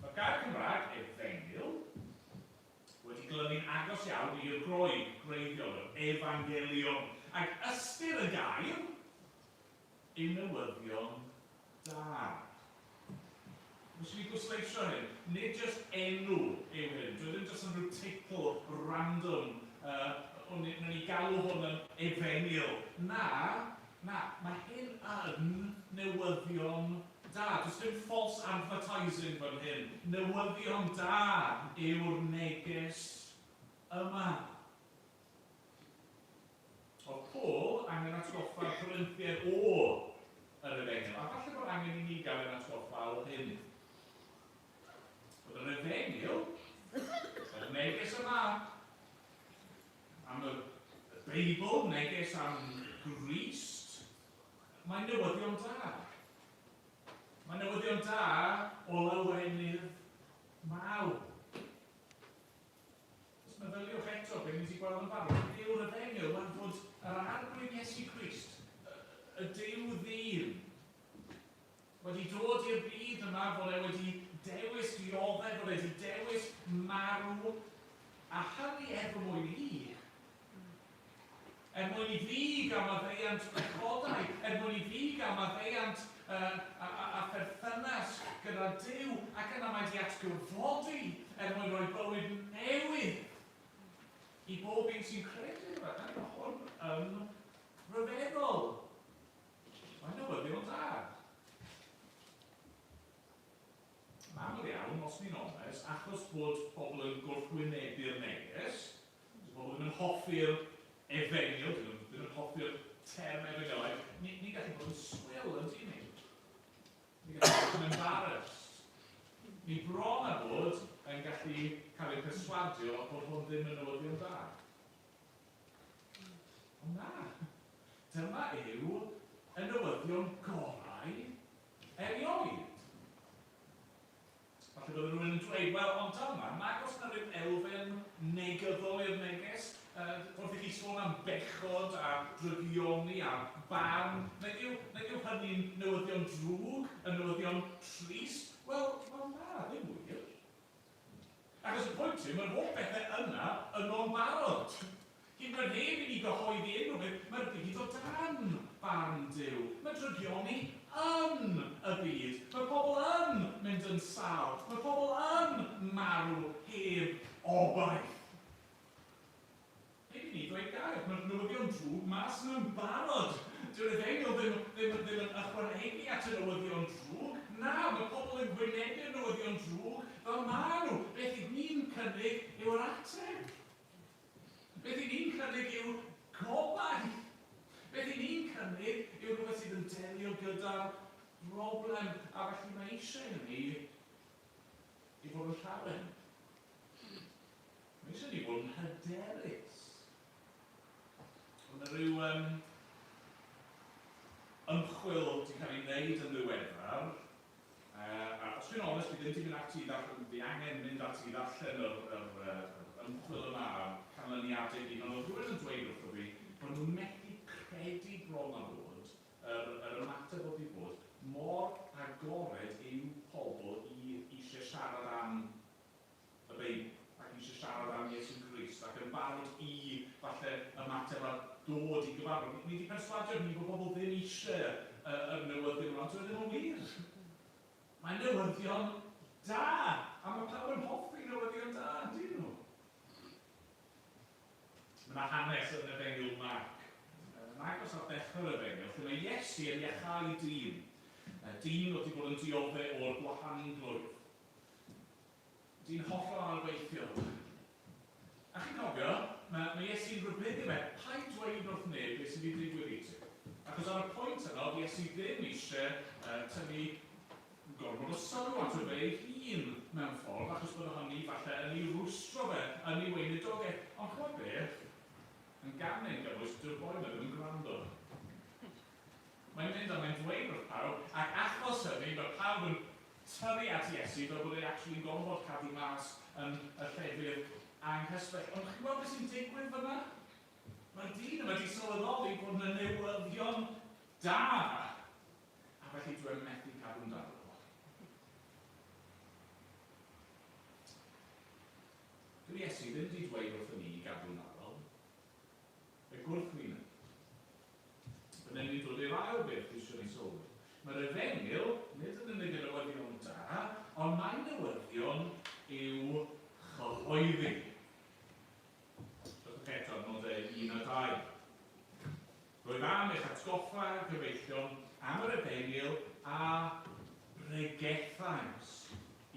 Mae'r gair Cymraeg, Efengyl, wedi glynu'n agos iawn i'r Groeg gwreiddiol, yr Evangelion. Ac ystyr y gair yw newyddion da. Mae eisiau fi bwysleisio hyn. Nid jyst enw yw hyn. Dwi ddim jyst yn rhyw teitl random. Uh, wnawn ni galw hwn yn efengyl. Na, na, mae hyn yn newyddion da. Does dim false advertising fan hyn. Newyddion da yw'r neges yma. Oedd Paul angen atgoffa'r Corinthiaid o yr efengyl, a falle bod angen i ni gael ein atgoffa o hyn. Bod yr efengyl, yr neges yma am y Beibl, neges am Grist, mae'n newyddion da. Mae'n newyddion da o lawenydd mawr. Os meddyliwch eto be ni wedi gweld yn barod, beth yw'r efengyl? Wel, fod yr Arglwydd Iesu Grist, y Duw ddyn, wedi dod i'r byd yma, fod e wedi dewis dioddef, fod e wedi dewis marw a Er mwyn i fi gael maddeuant pechodau, er mwyn i fi gael maddeuant a pherthynas gyda Duw, ac yna mae 'di atgyfodi er mwyn rhoi bywyd newydd i bob un sy'n credu ynddo fe. Mae hwn yn rhyfeddol. Mae'n newyddion da. Yn aml iawn, os ni'n onest, achos bod pobl yn gwrthwynebu'r neges, dyw pobl ddim yn hoffi'r efengyl, dyn nhw ddim yn hoffi'r term efengylaidd, ni'n ni gallu bod yn swil, yn dyn ni? Ni'n gallu bod yn embarrassed. Ni bron â bod yn gallu cael ein perswadio bod hwn ddim yn newyddion da. Ond na, dyma yw y newyddion gorau erioed. Falle bydd rhywun yn dweud, wel, ond dyma, nag oes 'na ryw elfen negyddol i'r neges? Wrth i chi sôn am bechod a drygioni a barn, nag yw, nag yw hynny'n newyddion drwg, yn newyddion trist? Wel, wel na, ddim wir. Achos y pwynt yw, mae'r holl bethau yna yno'n barod. Hyd yn oed heb i ni gyhoeddi unrhyw beth, mae'r byd o dan barn Duw. Mae drygioni yn y byd. Mae pobl yn mynd yn sâl. Mae pobl yn marw heb obaith. Heb i ni ddweud gair, mae'r newyddion drwg mas yna'n barod. Dyw'r efengyl ddim, ddim, ddim yn ychwanegu at y newyddion drwg. Na, mae pobl yn gwynebu'r newyddion drwg fel maen nhw. Beth ydyn ni'n cynnig yw'r ateb. Beth 'y ni'n cynnig yw gobaith. Beth 'y ni'n cynnig yw rhywbeth sydd yn delio gyda'r broblem, a felly mae eisiau i ni i fod yn llawen. Mae eisiau ni fod yn hyderus. Mae yna rhyw um, ymchwil wedi cael ei wneud yn ddiweddar. A os dwi'n onest, fi ddim 'di mynd ati i ddarllen, fi angen mynd ati i ddarllen yr, yr, yr ymchwil yma a'r canlyniadau i gyd, ond oedd rhywun yn dweud wrtho fi bod nhw'n methu credu bron a bod yr, yr ymateb oedd 'di bod mor agored yw pobl i eisiau siarad am y Beibl ac eisiau siarad am Iesu Grist ac yn barod i falle ymateb a dod i gyfarfod. Ni wedi perswadio ni bod pobl ddim eisiau y newyddion yma, ond dyw e ddim yn wir. Mae newyddion da, a mae pawb yn hoffi newyddion da, yn dyn nhw? Mae yna hanes yn Efengyl Marc, yn agos at ddechrau'r Efengyl, lle mae Iesu yn iachau dyn. Dyn oedd wedi bod yn dioddef o'r gwahanglwyf. Dyn hollol anobeithiol. A chi'n cofio, mae, mae Iesu'n rhybuddio fe, paid dweud wrth neb beth sydd wedi digwydd i ti. Achos ar y pwynt yno, oedd Iesu ddim eisiau tynnu gormod o sylw ato fe ei hun mewn ffordd, achos bod hynny falle yn ei rwystro fe yn ei weinidogaeth. Ond chimod beth? Yn gam neu'n gymwys, dyw'r boi 'ma ddim yn gwrando. Mae'n mynd a mae'n dweud wrth pawb, ac achos hynny, mae pawb yn tyrru at Iesu fel bod e actually'n gorfod cadw mas yn y llefydd anghysbell. Ond chi'n gweld beth sy'n digwydd fyna? Mae'r dyn yma wedi sylweddoli bod yna newyddion da, a felly dwi e'n methu cadw'n dawel. Dyw Iesu ddim wedi dweud wrthyn ni i gadw'n dawel. Y gwrthwyneb. Fan hyn ni'n dod i'r ail beth dwi eisiau ni sylwi. Mae'r efengyl, nid yn unig yn newyddion da, ond mae newyddion i'w chyhoeddi. Drychwch eto ar nodau 1 a 2. Rwyf am eich atgoffa, gyfeillion, am yr efengyl a bregethais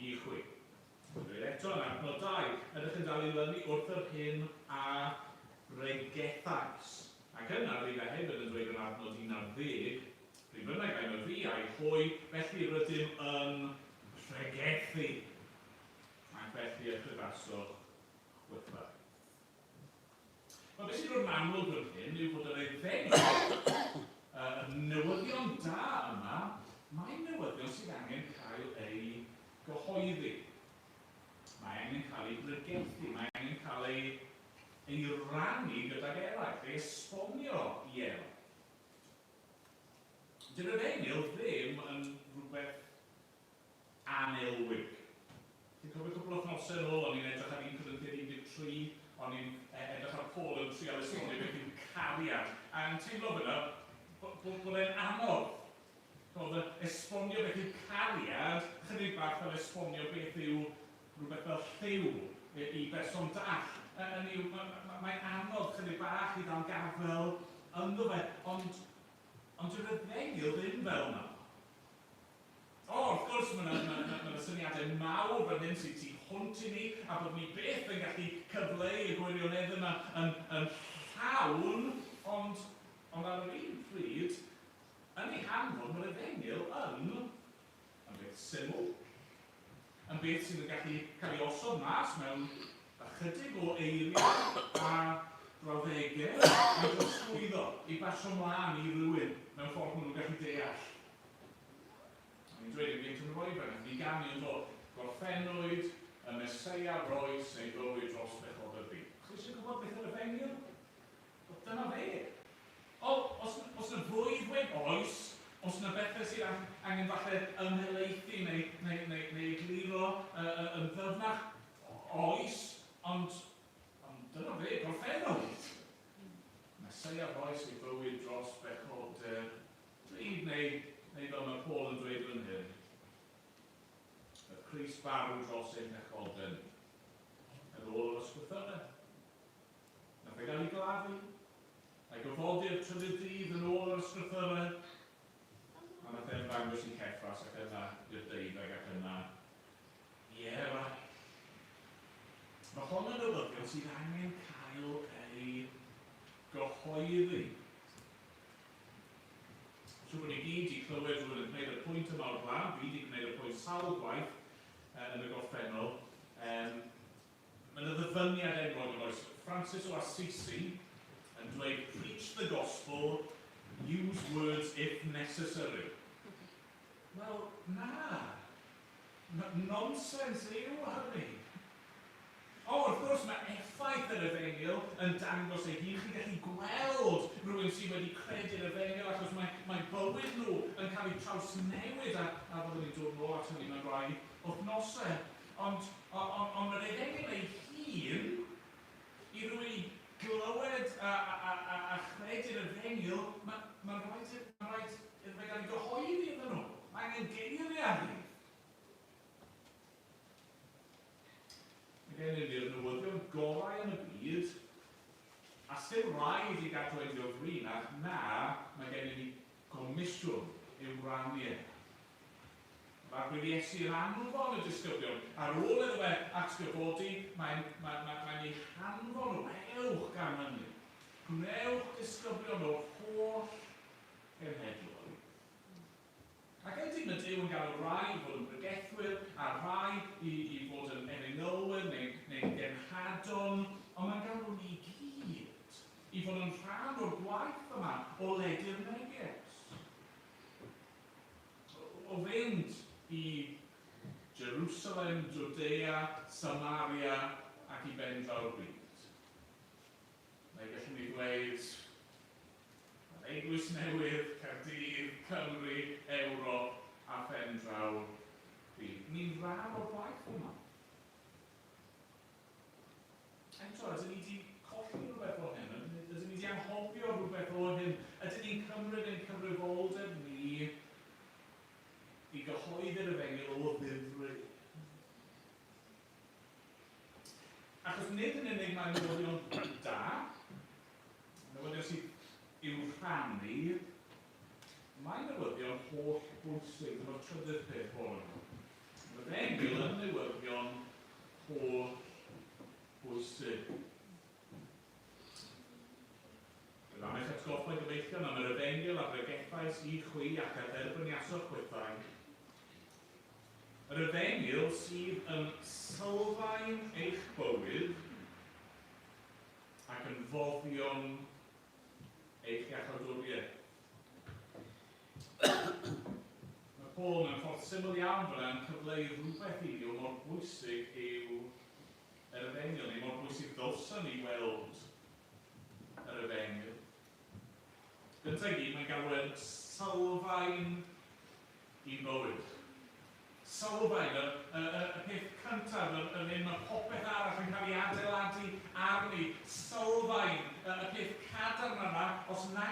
i chwi. Mae'n dweud eto yn adnod 2, ydych yn dal i lynu wrth yr hyn a bregethais. Ac yna, bydd e hefyd yn dweud yn adnod 11, pryd bynnag ai myfi ai hwy, felly rydym yn pregethu, ac felly y cryfasoch chwithau. Wel, beth sy'n dod yn amlwg fan hyn yw bod yr efengyl, y newyddion da yma, mae'n newyddion sydd angen cael ei gyhoeddi. Mae angen cael ei bregethu, mae angen cael ei, ei rannu gydag eraill, ei esbonio i eraill. Dyw'r efengyl ddim yn rhywbeth annelwig. Chi'n cofio cwpl o wythnosau yn ôl, o'n i'n edrych ar 1 Corinthiaid 13, o'n i'n edrych ar Paul yn trial esbonio beth yw cariad. cariad. A yn teimlo fyna bod e'n anodd. Chimod, esbonio beth yw cariad, chydig bach fel esbonio beth yw rhywbeth fel lliw i berson dall. Hynny yw, mae'n anodd chydig bach i ddal gafael ynddo fe, ond, ond dyw'r efengyl ddim fel yna. O, wrth gwrs, mae yna ma, ma, ma syniadau mawr fan hyn sydd tu hwnt i ni, a bod ni byth yn gallu cyfleu y gwirionedd yma yn, yn llawn, ond, ond ar yr un pryd, yn ei hanfod, mae'r efengyl yn, yn beth syml, yn beth sydd yn gallu cael ei osod mas mewn ychydig o eiriau a brawddegau i drosglwyddo, i basio mlaen i rywun mewn ffordd maen nhw'n gallu deall. O'n i'n dweud yn gynt yn y bore, nath ni ganu yn do, gorffennwyd y Meseia roes ei fywyd dros bechodau'r byd. Chi eisiau gwybod beth yw'r efengyl? Wel, dyna fe. O, os, os na fwy i ddweud, oes, os na bethau sydd angen falle ymhelaethu neu, neu, neu, neu egluro yn ddyfnach, oes, ond, ond dyna fe, gorffennwyd. Meseia roes ei fywyd dros bechodau'r Pryd neu, neu fel mae Paul yn dweud fan hyn, y Crist farw dros ein pechodau ni, yn ôl yr ysgrythyrau. Nath e gael ei gladdu, a'i gyfodi'r trydydd dydd yn ôl yr ysgrythyrau, a nath e ymddangos i Ceffas ac yna i'r deuddeg ac yna i eraill. Mae hon yn newyddion sydd angen cael ei gyhoeddi. Siŵr bod ni gyd 'di clywed rhywun yn gwneud y pwynt yma o'r blaen, fi 'di gwneud y pwynt sawl gwaith yn y gorffennol. Um, mae yna ddyfyniad enwog yn oes Francis o Assisi yn dweud preach the gospel, use words if necessary. Wel, na. Nonsens yw hynny. O, wrth gwrs, mae effaith yr Efengyl yn dangos ei hun. Chi'n gallu gweld rhywun sydd wedi credu'r Efengyl achos mae, mae bywyd nhw yn cael ei trawsnewid a, a fyddwn ni'n dod nôl at hynny mewn rhai wythnosau. Ond, ond, ond, ond mae'r Efengyl ei hun, i rywun i glywed a, a, a, a, a chredu'r Efengyl, mae'n ma rhaid, ma rhaid iddo fe gael ei gyhoeddi iddyn nhw. Mae angen geiriau arni. Mae gennym ni'r newyddion gorau yn y byd, a sdim rhaid i gadw e'n gyfrinach, na, mae gennym ni gomisiwn i'w rannu e. Mae'r Arglwydd Iesu yn anfon y disgyblion. Ar ôl iddo fe atgyfodi, mae'n mae, mae, mae eu hanfon nhw, ewch gan hynny. Gwnewch disgyblion o'r holl genhedloedd. Ac ydy, mae Duw yn galw rhai i fod yn bregethwyr, a rhai i, i fod yn efengylwyr neu, neu'n genhadon, ond mae'n galw ni i gyd i fod yn rhan o'r gwaith yma o ledu'r neges. O, o fynd i Jerusalem, Jwdea, Samaria ac i ben draw'r byd. Neu gallwn ni ddweud, Mae'r Eglwys Newydd, Caerdydd, Cymru, Ewrop a phen draw'r byd. Ni'n rhan o'r gwaith yma. Eto, ydyn ni wedi colli rhywbeth o hyn? Ydyn ni wedi anghofio rhywbeth o hyn? Ydyn ni'n cymryd ein cyfrifoldeb ni i gyhoeddi'r efengyl o ddifri? Achos nid yn unig mae'n newyddion da, newyddion sydd i'w rhannu, mae'n newyddion holl bwysig. Dyma'r trydydd peth bore yma. Mae'r efengyl yn newyddion holl bwysig. Bydd am eich atgoffa gyfeillion am yr efengyl a bregethais i chwi ac a dderbyniasoch chwithau, Yr Efengyl sydd yn sylfaen eich bywyd ac yn foddion eich iachawdwriaeth. Mae Paul mewn ffordd syml iawn fyna yn cyfleu rhywbeth i ni o mor bwysig yw yr Efengyl, neu mor bwysig ddylswn ni weld yr Efengyl. Gyntaf i gyd, mae'n galw e'n sylfaen i'n bywyd. Sylfaen, y, y, y, y peth cyntaf, yr, yr hyn mae popeth arall yn cael ei adeiladu arni. Sylfaen, y, y peth cadarn yna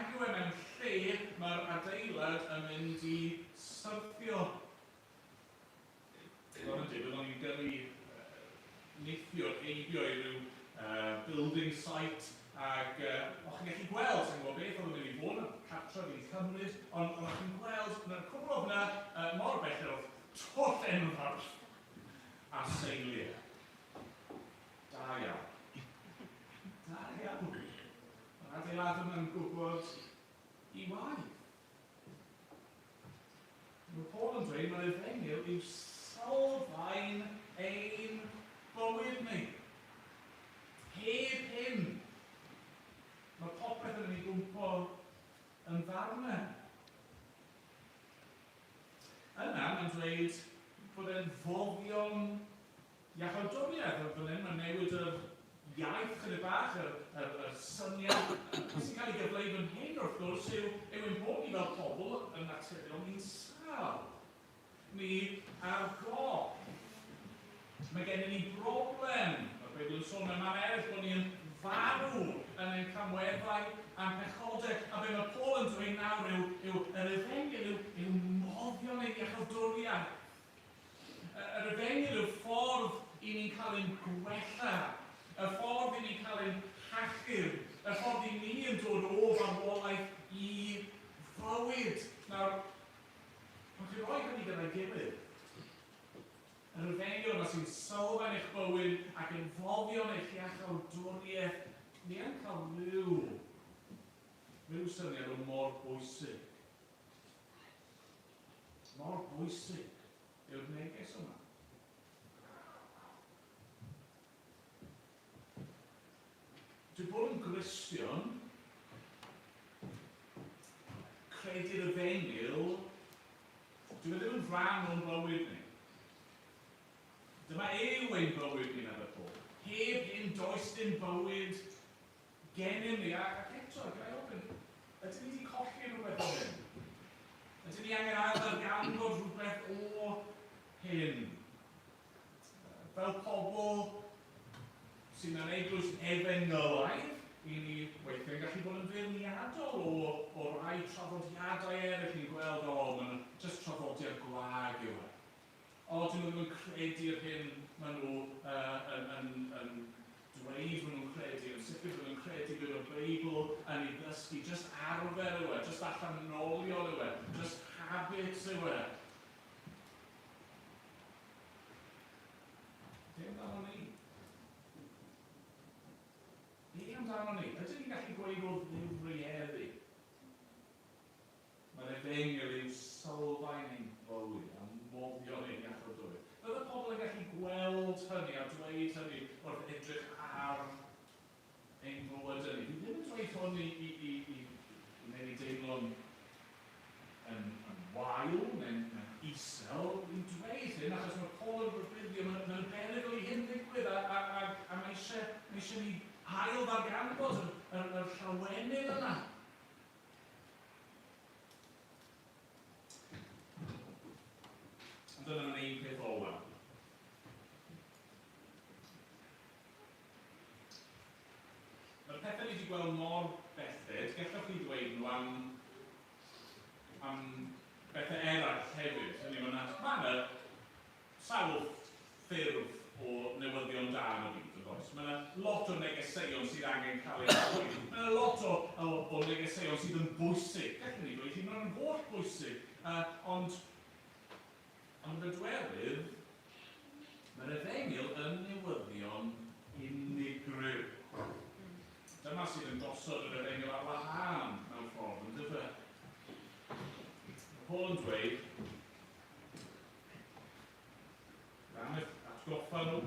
nag yw e mewn lle, mae'r adeilad yn mynd i syrthio. Digon yn digwydd, o'n i'n gyrru neithiwr heibio i ryw building site ac o'ch chi'n gallu gweld, sa'n gwybod beth oedd yn mynd i fod, y cartref i'n cymryd, ond o'ch chi'n gweld, na'r cwbl oedd yna, mor bell oedd twll enfawr a seiliau. Da iawn. Da iawn. Mae'r adeilad yma'n gwybod i waith. Mae Paul yn dweud mae'r efengyl yw sylfaen ein bywyd ni. Heb hyn, mae popeth yn mynd i gwmpo yn ddarnau. Yna, mae'n dweud bod e'n foddion Iachawdwriaeth, ond fan hyn mae'n newid yr iaith chydig bach, yr, yr, yr syniad sy'n cael ei gyfleu fan hyn wrth gwrs yw, yw ein bod ni fel pobl yn naturiol ni'n sâl. Ni ar goll. Mae gennym ni broblem, mae'r Beibl yn sôn mewn man eraill bod ni yn farw yn ein camweddau a'n pechodau. A be mae Paul yn dweud nawr yw, yw yr efengyl yw, yw moddion ein iachawdwriaeth. Yr efengyl yw'r ffordd i ni'n cael ein gwella, y ffordd i ni'n cael ein hachub, y ffordd i ni yn dod o farwolaeth i fywyd. Nawr, pan chi'n rhoi hynny gyda'i gilydd, yr efengyl yma sy'n sylfaen eich bywyd ac yn foddion eich iachawdwriaeth, ni yn cael rhyw, rhyw syniad o mor bwysig Mor bwysig yw'r neges yma. Dwi bod yn Gristion, credu'r efengyl, dwi e ddim yn rhan o'n bywyd ni. Dyma yw ein bywyd ni, meddai Paul. Heb hyn, does dim bywyd gennym ni, ac eto, ga i ofyn, ydyn ni wedi colli rhywbeth o hyn? Ydyn ni angen ail-ddarganfod rhywbeth o hyn? Fel pobl sydd mewn eglwys efengylaidd, i ni weithiau'n gallu bod yn feirniadol o, o rai traddodiadau eraill. Ni'n gweld, o, maen just traddodiad gwag yw e. O, dyn nhw ddim yn credu'r hyn maen nhw uh, yn, yn, yn dweud maen nhw'n credu, yn sicr maen nhw'n credu bod y Beibl yn ei ddysgu, just arfer yw e, just allanolion yw e, just habits yw e. Be amdano ni? Be amdano ni? Ydyn ni'n gallu gweud o ddifri heddi? Mae'r efengyl yw sylfaen ein bywyd a moddion ein iachawdwriaeth. Bydde pobl yn gallu gweld hynny a dweud hynny wrth edrych ar ein bywydau ni. Dwi ddim yn dweud hwn i, i, i, i wneud ni deimlo'n yn, yn wael neu'n yn isel. Dwi'n dweud hyn achos mae Paul yn rhybuddio, mae'n mae berygl i hyn ddigwydd a, a, a, a mae eisiau, mae eisiau ni ail ddarganfod yr, yr, yr llawenydd yna. Ond dyna mae'n ein peth olaf. Mae'r pethau ni wedi gweld mor belled, gallwch chi ddweud nhw am, am bethau eraill hefyd. Hynny, mae yna ma sawl ffurf o newyddion da yn y byd, yn does? Mae yna lot o negeseuon sydd angen cael eu cyhoeddi. Mae yna lot o, o, o negeseuon sydd yn bwysig. Gallwn ni ddweud hyn yn holl bwysig, ond, ond yn y dwerydd, mae'r efengyl yn newyddion unigryw. Dyma sydd yn gosod yr efengyl ar wahân mewn ffordd, yn dyfe? Mae Paul yn dweud, Gan eich atgoffa nhw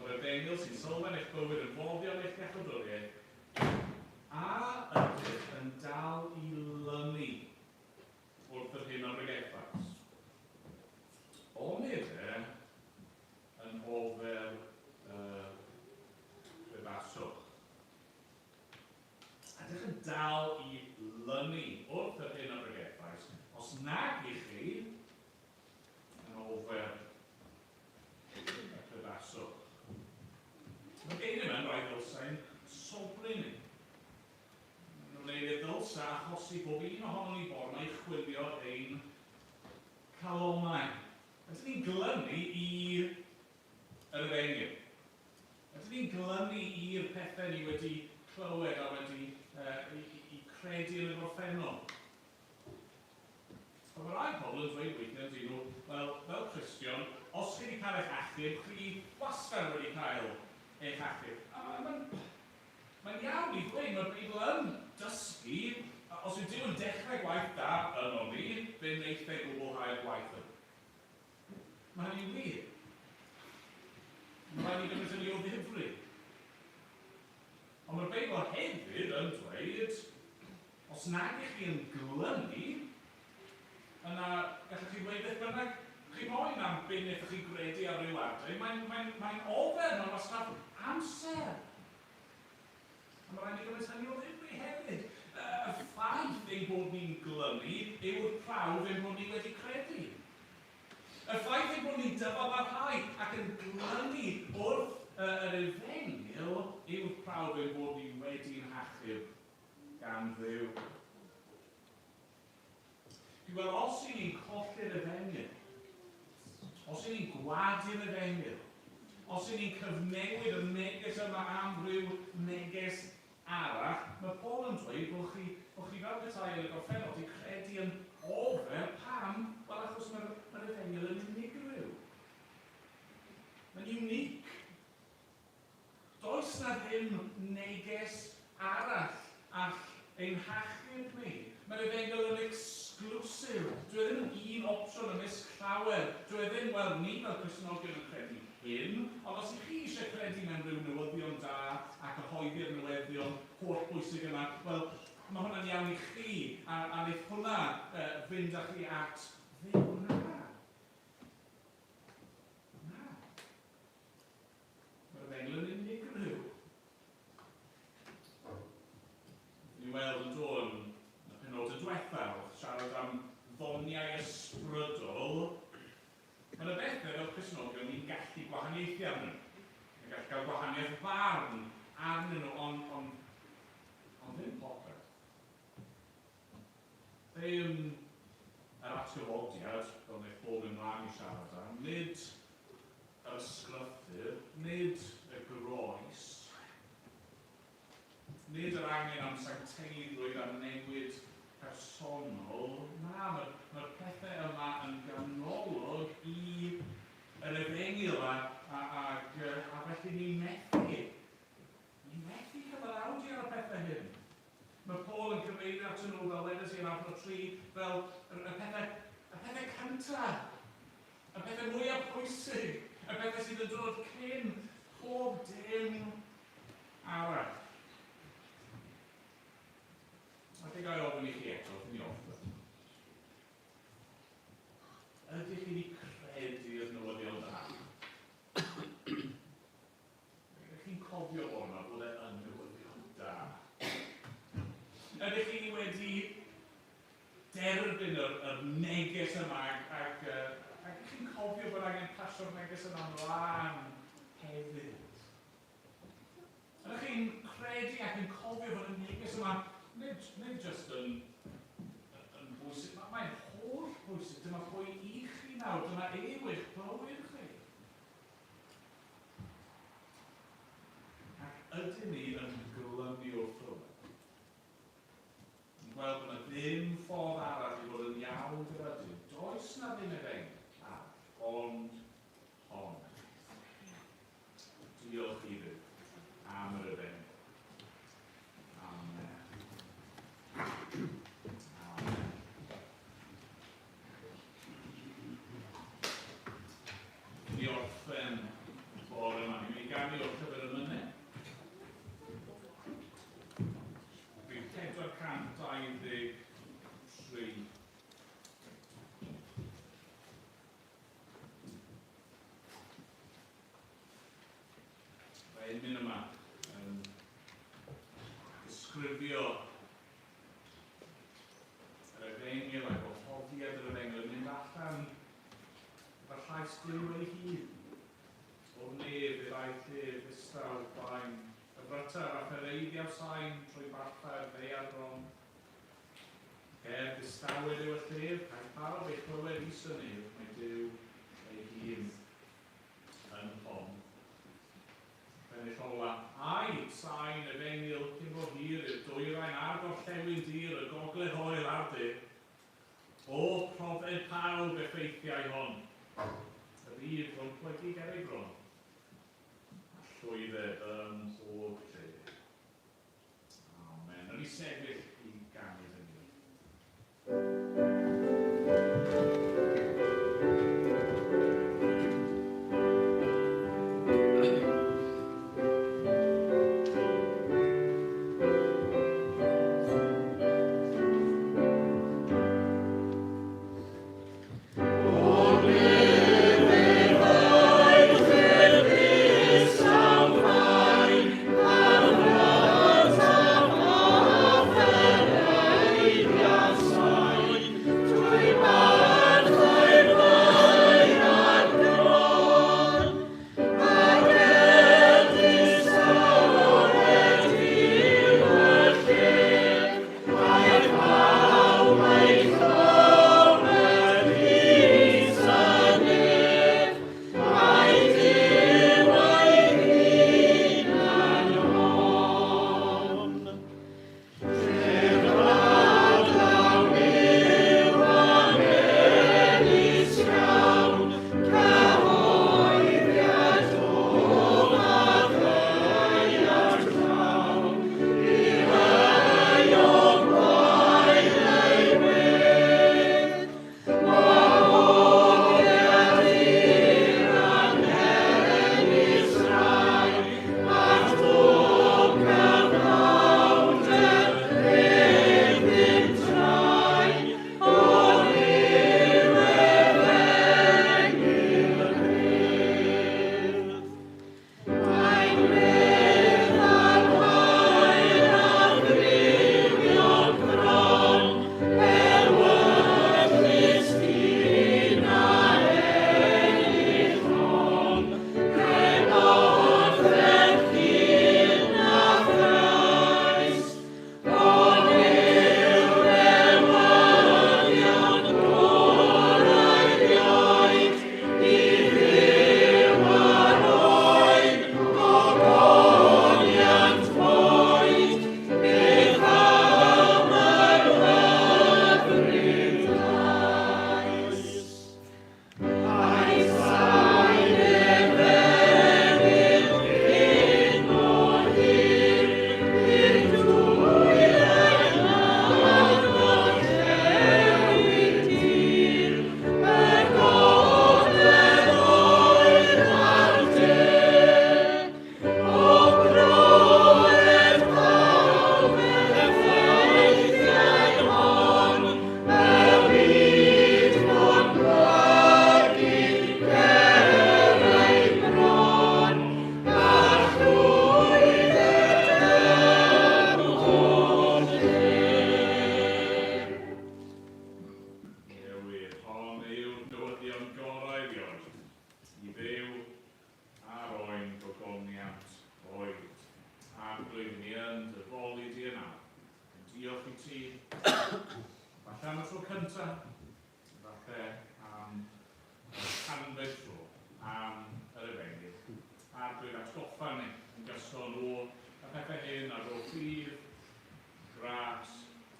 o'r efengyl sy'n sylfaen eich bywyd yn foddion eich iachawdwriaeth, a ydych yn dal i lynu wrth yr hyn a bregethais? Onid e yn ofer y rhyfaswch? Ydych yn dal i lynu wrth yr hyn a bregethais, os nag i chi, yn ofer y cryfaswch. Mae'r geiriau yma'n rhoi ddylsau'n sobri ni. Mae'n wneud i'r ddylsa achosi bob un ohonon ni bore 'ma i chwilio ein calonnau. Ydyn ni'n glynu i yr efengyl? Ydyn ni'n glynu i'r pethau ni wedi clywed a wedi i, i, i credu yn y gorffennol? Ond mae rai pobl yn dweud weithiau yn dyn nhw, wel, fel Cristion, os chi wedi cael eich achub, chi wastad wedi cael eich achub. A mae'n mae iawn i ddweud, mae'r Beibl yn dysgu, os yw Duw yn dechrau gwaith da yno ni, fe wneith e gwblhau'r gwaith yna. Mae hynny'n wir. Mae rhaid ni gymryd hynny o ddifri. Ond mae'r Beibl hefyd yn dweud, Os nag ych chi yn glynu, yna gallwch chi ddweud beth bynnag chi moyn am be wnaethoch chi gredu ar ryw adeg. Mae'n mae, mae ofer, mae'n wastraff amser. A mae rhaid ni gymryd hynny o ddifri hefyd. Y ffaith ein bod ni'n glynu yw'r prawf ein bod ni wedi credu. Y ffaith ein bod ni'n dyfalbarhau ac yn glynu wrth yr efengyl yw'r prawf ein bod ni wedi'n hachub gan Dduw. Dwi'n gweld, os y'n ni'n colli'r efengyl, os y'n ni'n gwadu'r efengyl, os y'n ni'n cyfnewid y neges yma am ryw neges arall, mae Paul yn dweud bod chi, bod chi fel petai yn y gorffennol wedi credu yn ofer. Pam? Wel, achos mae'r mae efengyl yn unigryw. Mae'n unique. Does 'na ddim neges arall all ein hachub ni. Mae'r Efengyl yn exclusive. Dyw e ddim yn un opsiwn ymysg llawer. Dyw e ddim, wel, ni fel Cristnogion yn credu hyn, ond os 'y chi eisiau credu mewn rhyw newyddion da a cyhoeddi'r newyddion holl bwysig yma, wel, mae hwnna'n iawn i chi, a, a wneith hwnna fynd â chi at Dduw. Na. Na. Mae'r efengyl yn unigryw. Ni weld yn dod yn y penodau diwethaf wrth siarad am ddoniau ysbrydol. Mae yna bethau fel Cristnogion ni'n gallu gwahaniaethu arnyn nhw. Ni'n gallu cael gwahaniaeth farn arnyn nhw, ond, ond, ond ddim popeth. Ddim yr atgyfodiad, fel wnaeth Paul mynd mlaen i siarad am, nid yr ysgrythur, nid y groes, nid yr angen am sancteiddrwydd a newid personol, na, mae'r mae pethau yma yn ganolog i yr efengyl a, a, ag, a felly ni'n methu, ni'n methu cyfaddawdu ar y pethau hyn. Mae Paul yn cyfeirio atyn nhw, fel wedes i yn adnod 3, fel y, y pethau, y pethau cyntaf, y pethau mwyaf pwysig, y pethau sydd yn dod cyn pob dim arall. A fe gael ofyn i chi eto, wrth i ni orffen. Ydych chi wedi credu'r newyddion da? Ydych chi'n cofio bore 'ma bod e yn newyddion da? Ydych chi wedi derbyn yr, yr neges yma ac, ac, ac ydych chi'n cofio bod angen pasio'r neges yma ymlaen hefyd? Ydych chi'n credu ac yn cofio bod y neges yma nid, nid just yn, yn bwysig, mae'n holl bwysig. Dyma pwy i chi nawr, dyma yw eich bywyd chi. Ac ydyn ni yn glynu wrth rywbeth? Yn gweld bod yna ddim ffordd arall i fod yn iawn gyda Duw. Does na ddim efengyl arall, ond hon. Diolch i Dduw am yr efengyl. Amen. Amen. Ni orffen bore yma. Ni'n mynd i ganu o'r llyfr y mynydd. Rhif 423. Mae emyn yma yn disgrifio yr efengyl a gwahoddiad yr efengyl yn mynd allan gyda llais Duw ei hun. O'r nef i'r aeth ef, ddistaw, blaen, y brytar a phereiddiaw sain trwy ballau'r ddaear bron. Cerdd distawed yw y llef, caiff pawb ei chlywed is y nef, mae Duw ei hun yn hon. Pennill ola. Ai, sain efengyl cyn bo hir i'r dwyrain a'r gorllewin dir, y gogledd oer a'r de. O, profed pawb effeithiau hon. Y byd rhwng plygu ger ei bron. A llwydded ym mhob lle. Amen. Nawn ni sefyll i ganu fy gilydd. Newydd. Hon yw'r newyddion gorau erioed i fyw ar oen gogoniant oed. Arglwydd, ni yn dy foli di yn awr. Yn diolch i ti, falle am y tro cyntaf, falle am y canfed tro, am yr efengyl. Arglwydd, atgoffa ni yn gyson o y pethau hyn a rho ffydd, gras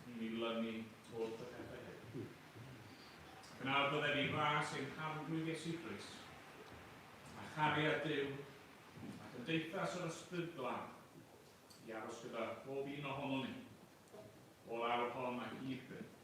i ni lynu wrth y pethau hyn. Ac yn awr bydded i ras ein Harglwydd Iesu Grist, a chariad Duw, a chymdeithas yr Ysbryd Glân, i aros gyda bob un ohonon ni, o'r awr hon ac i'r byth.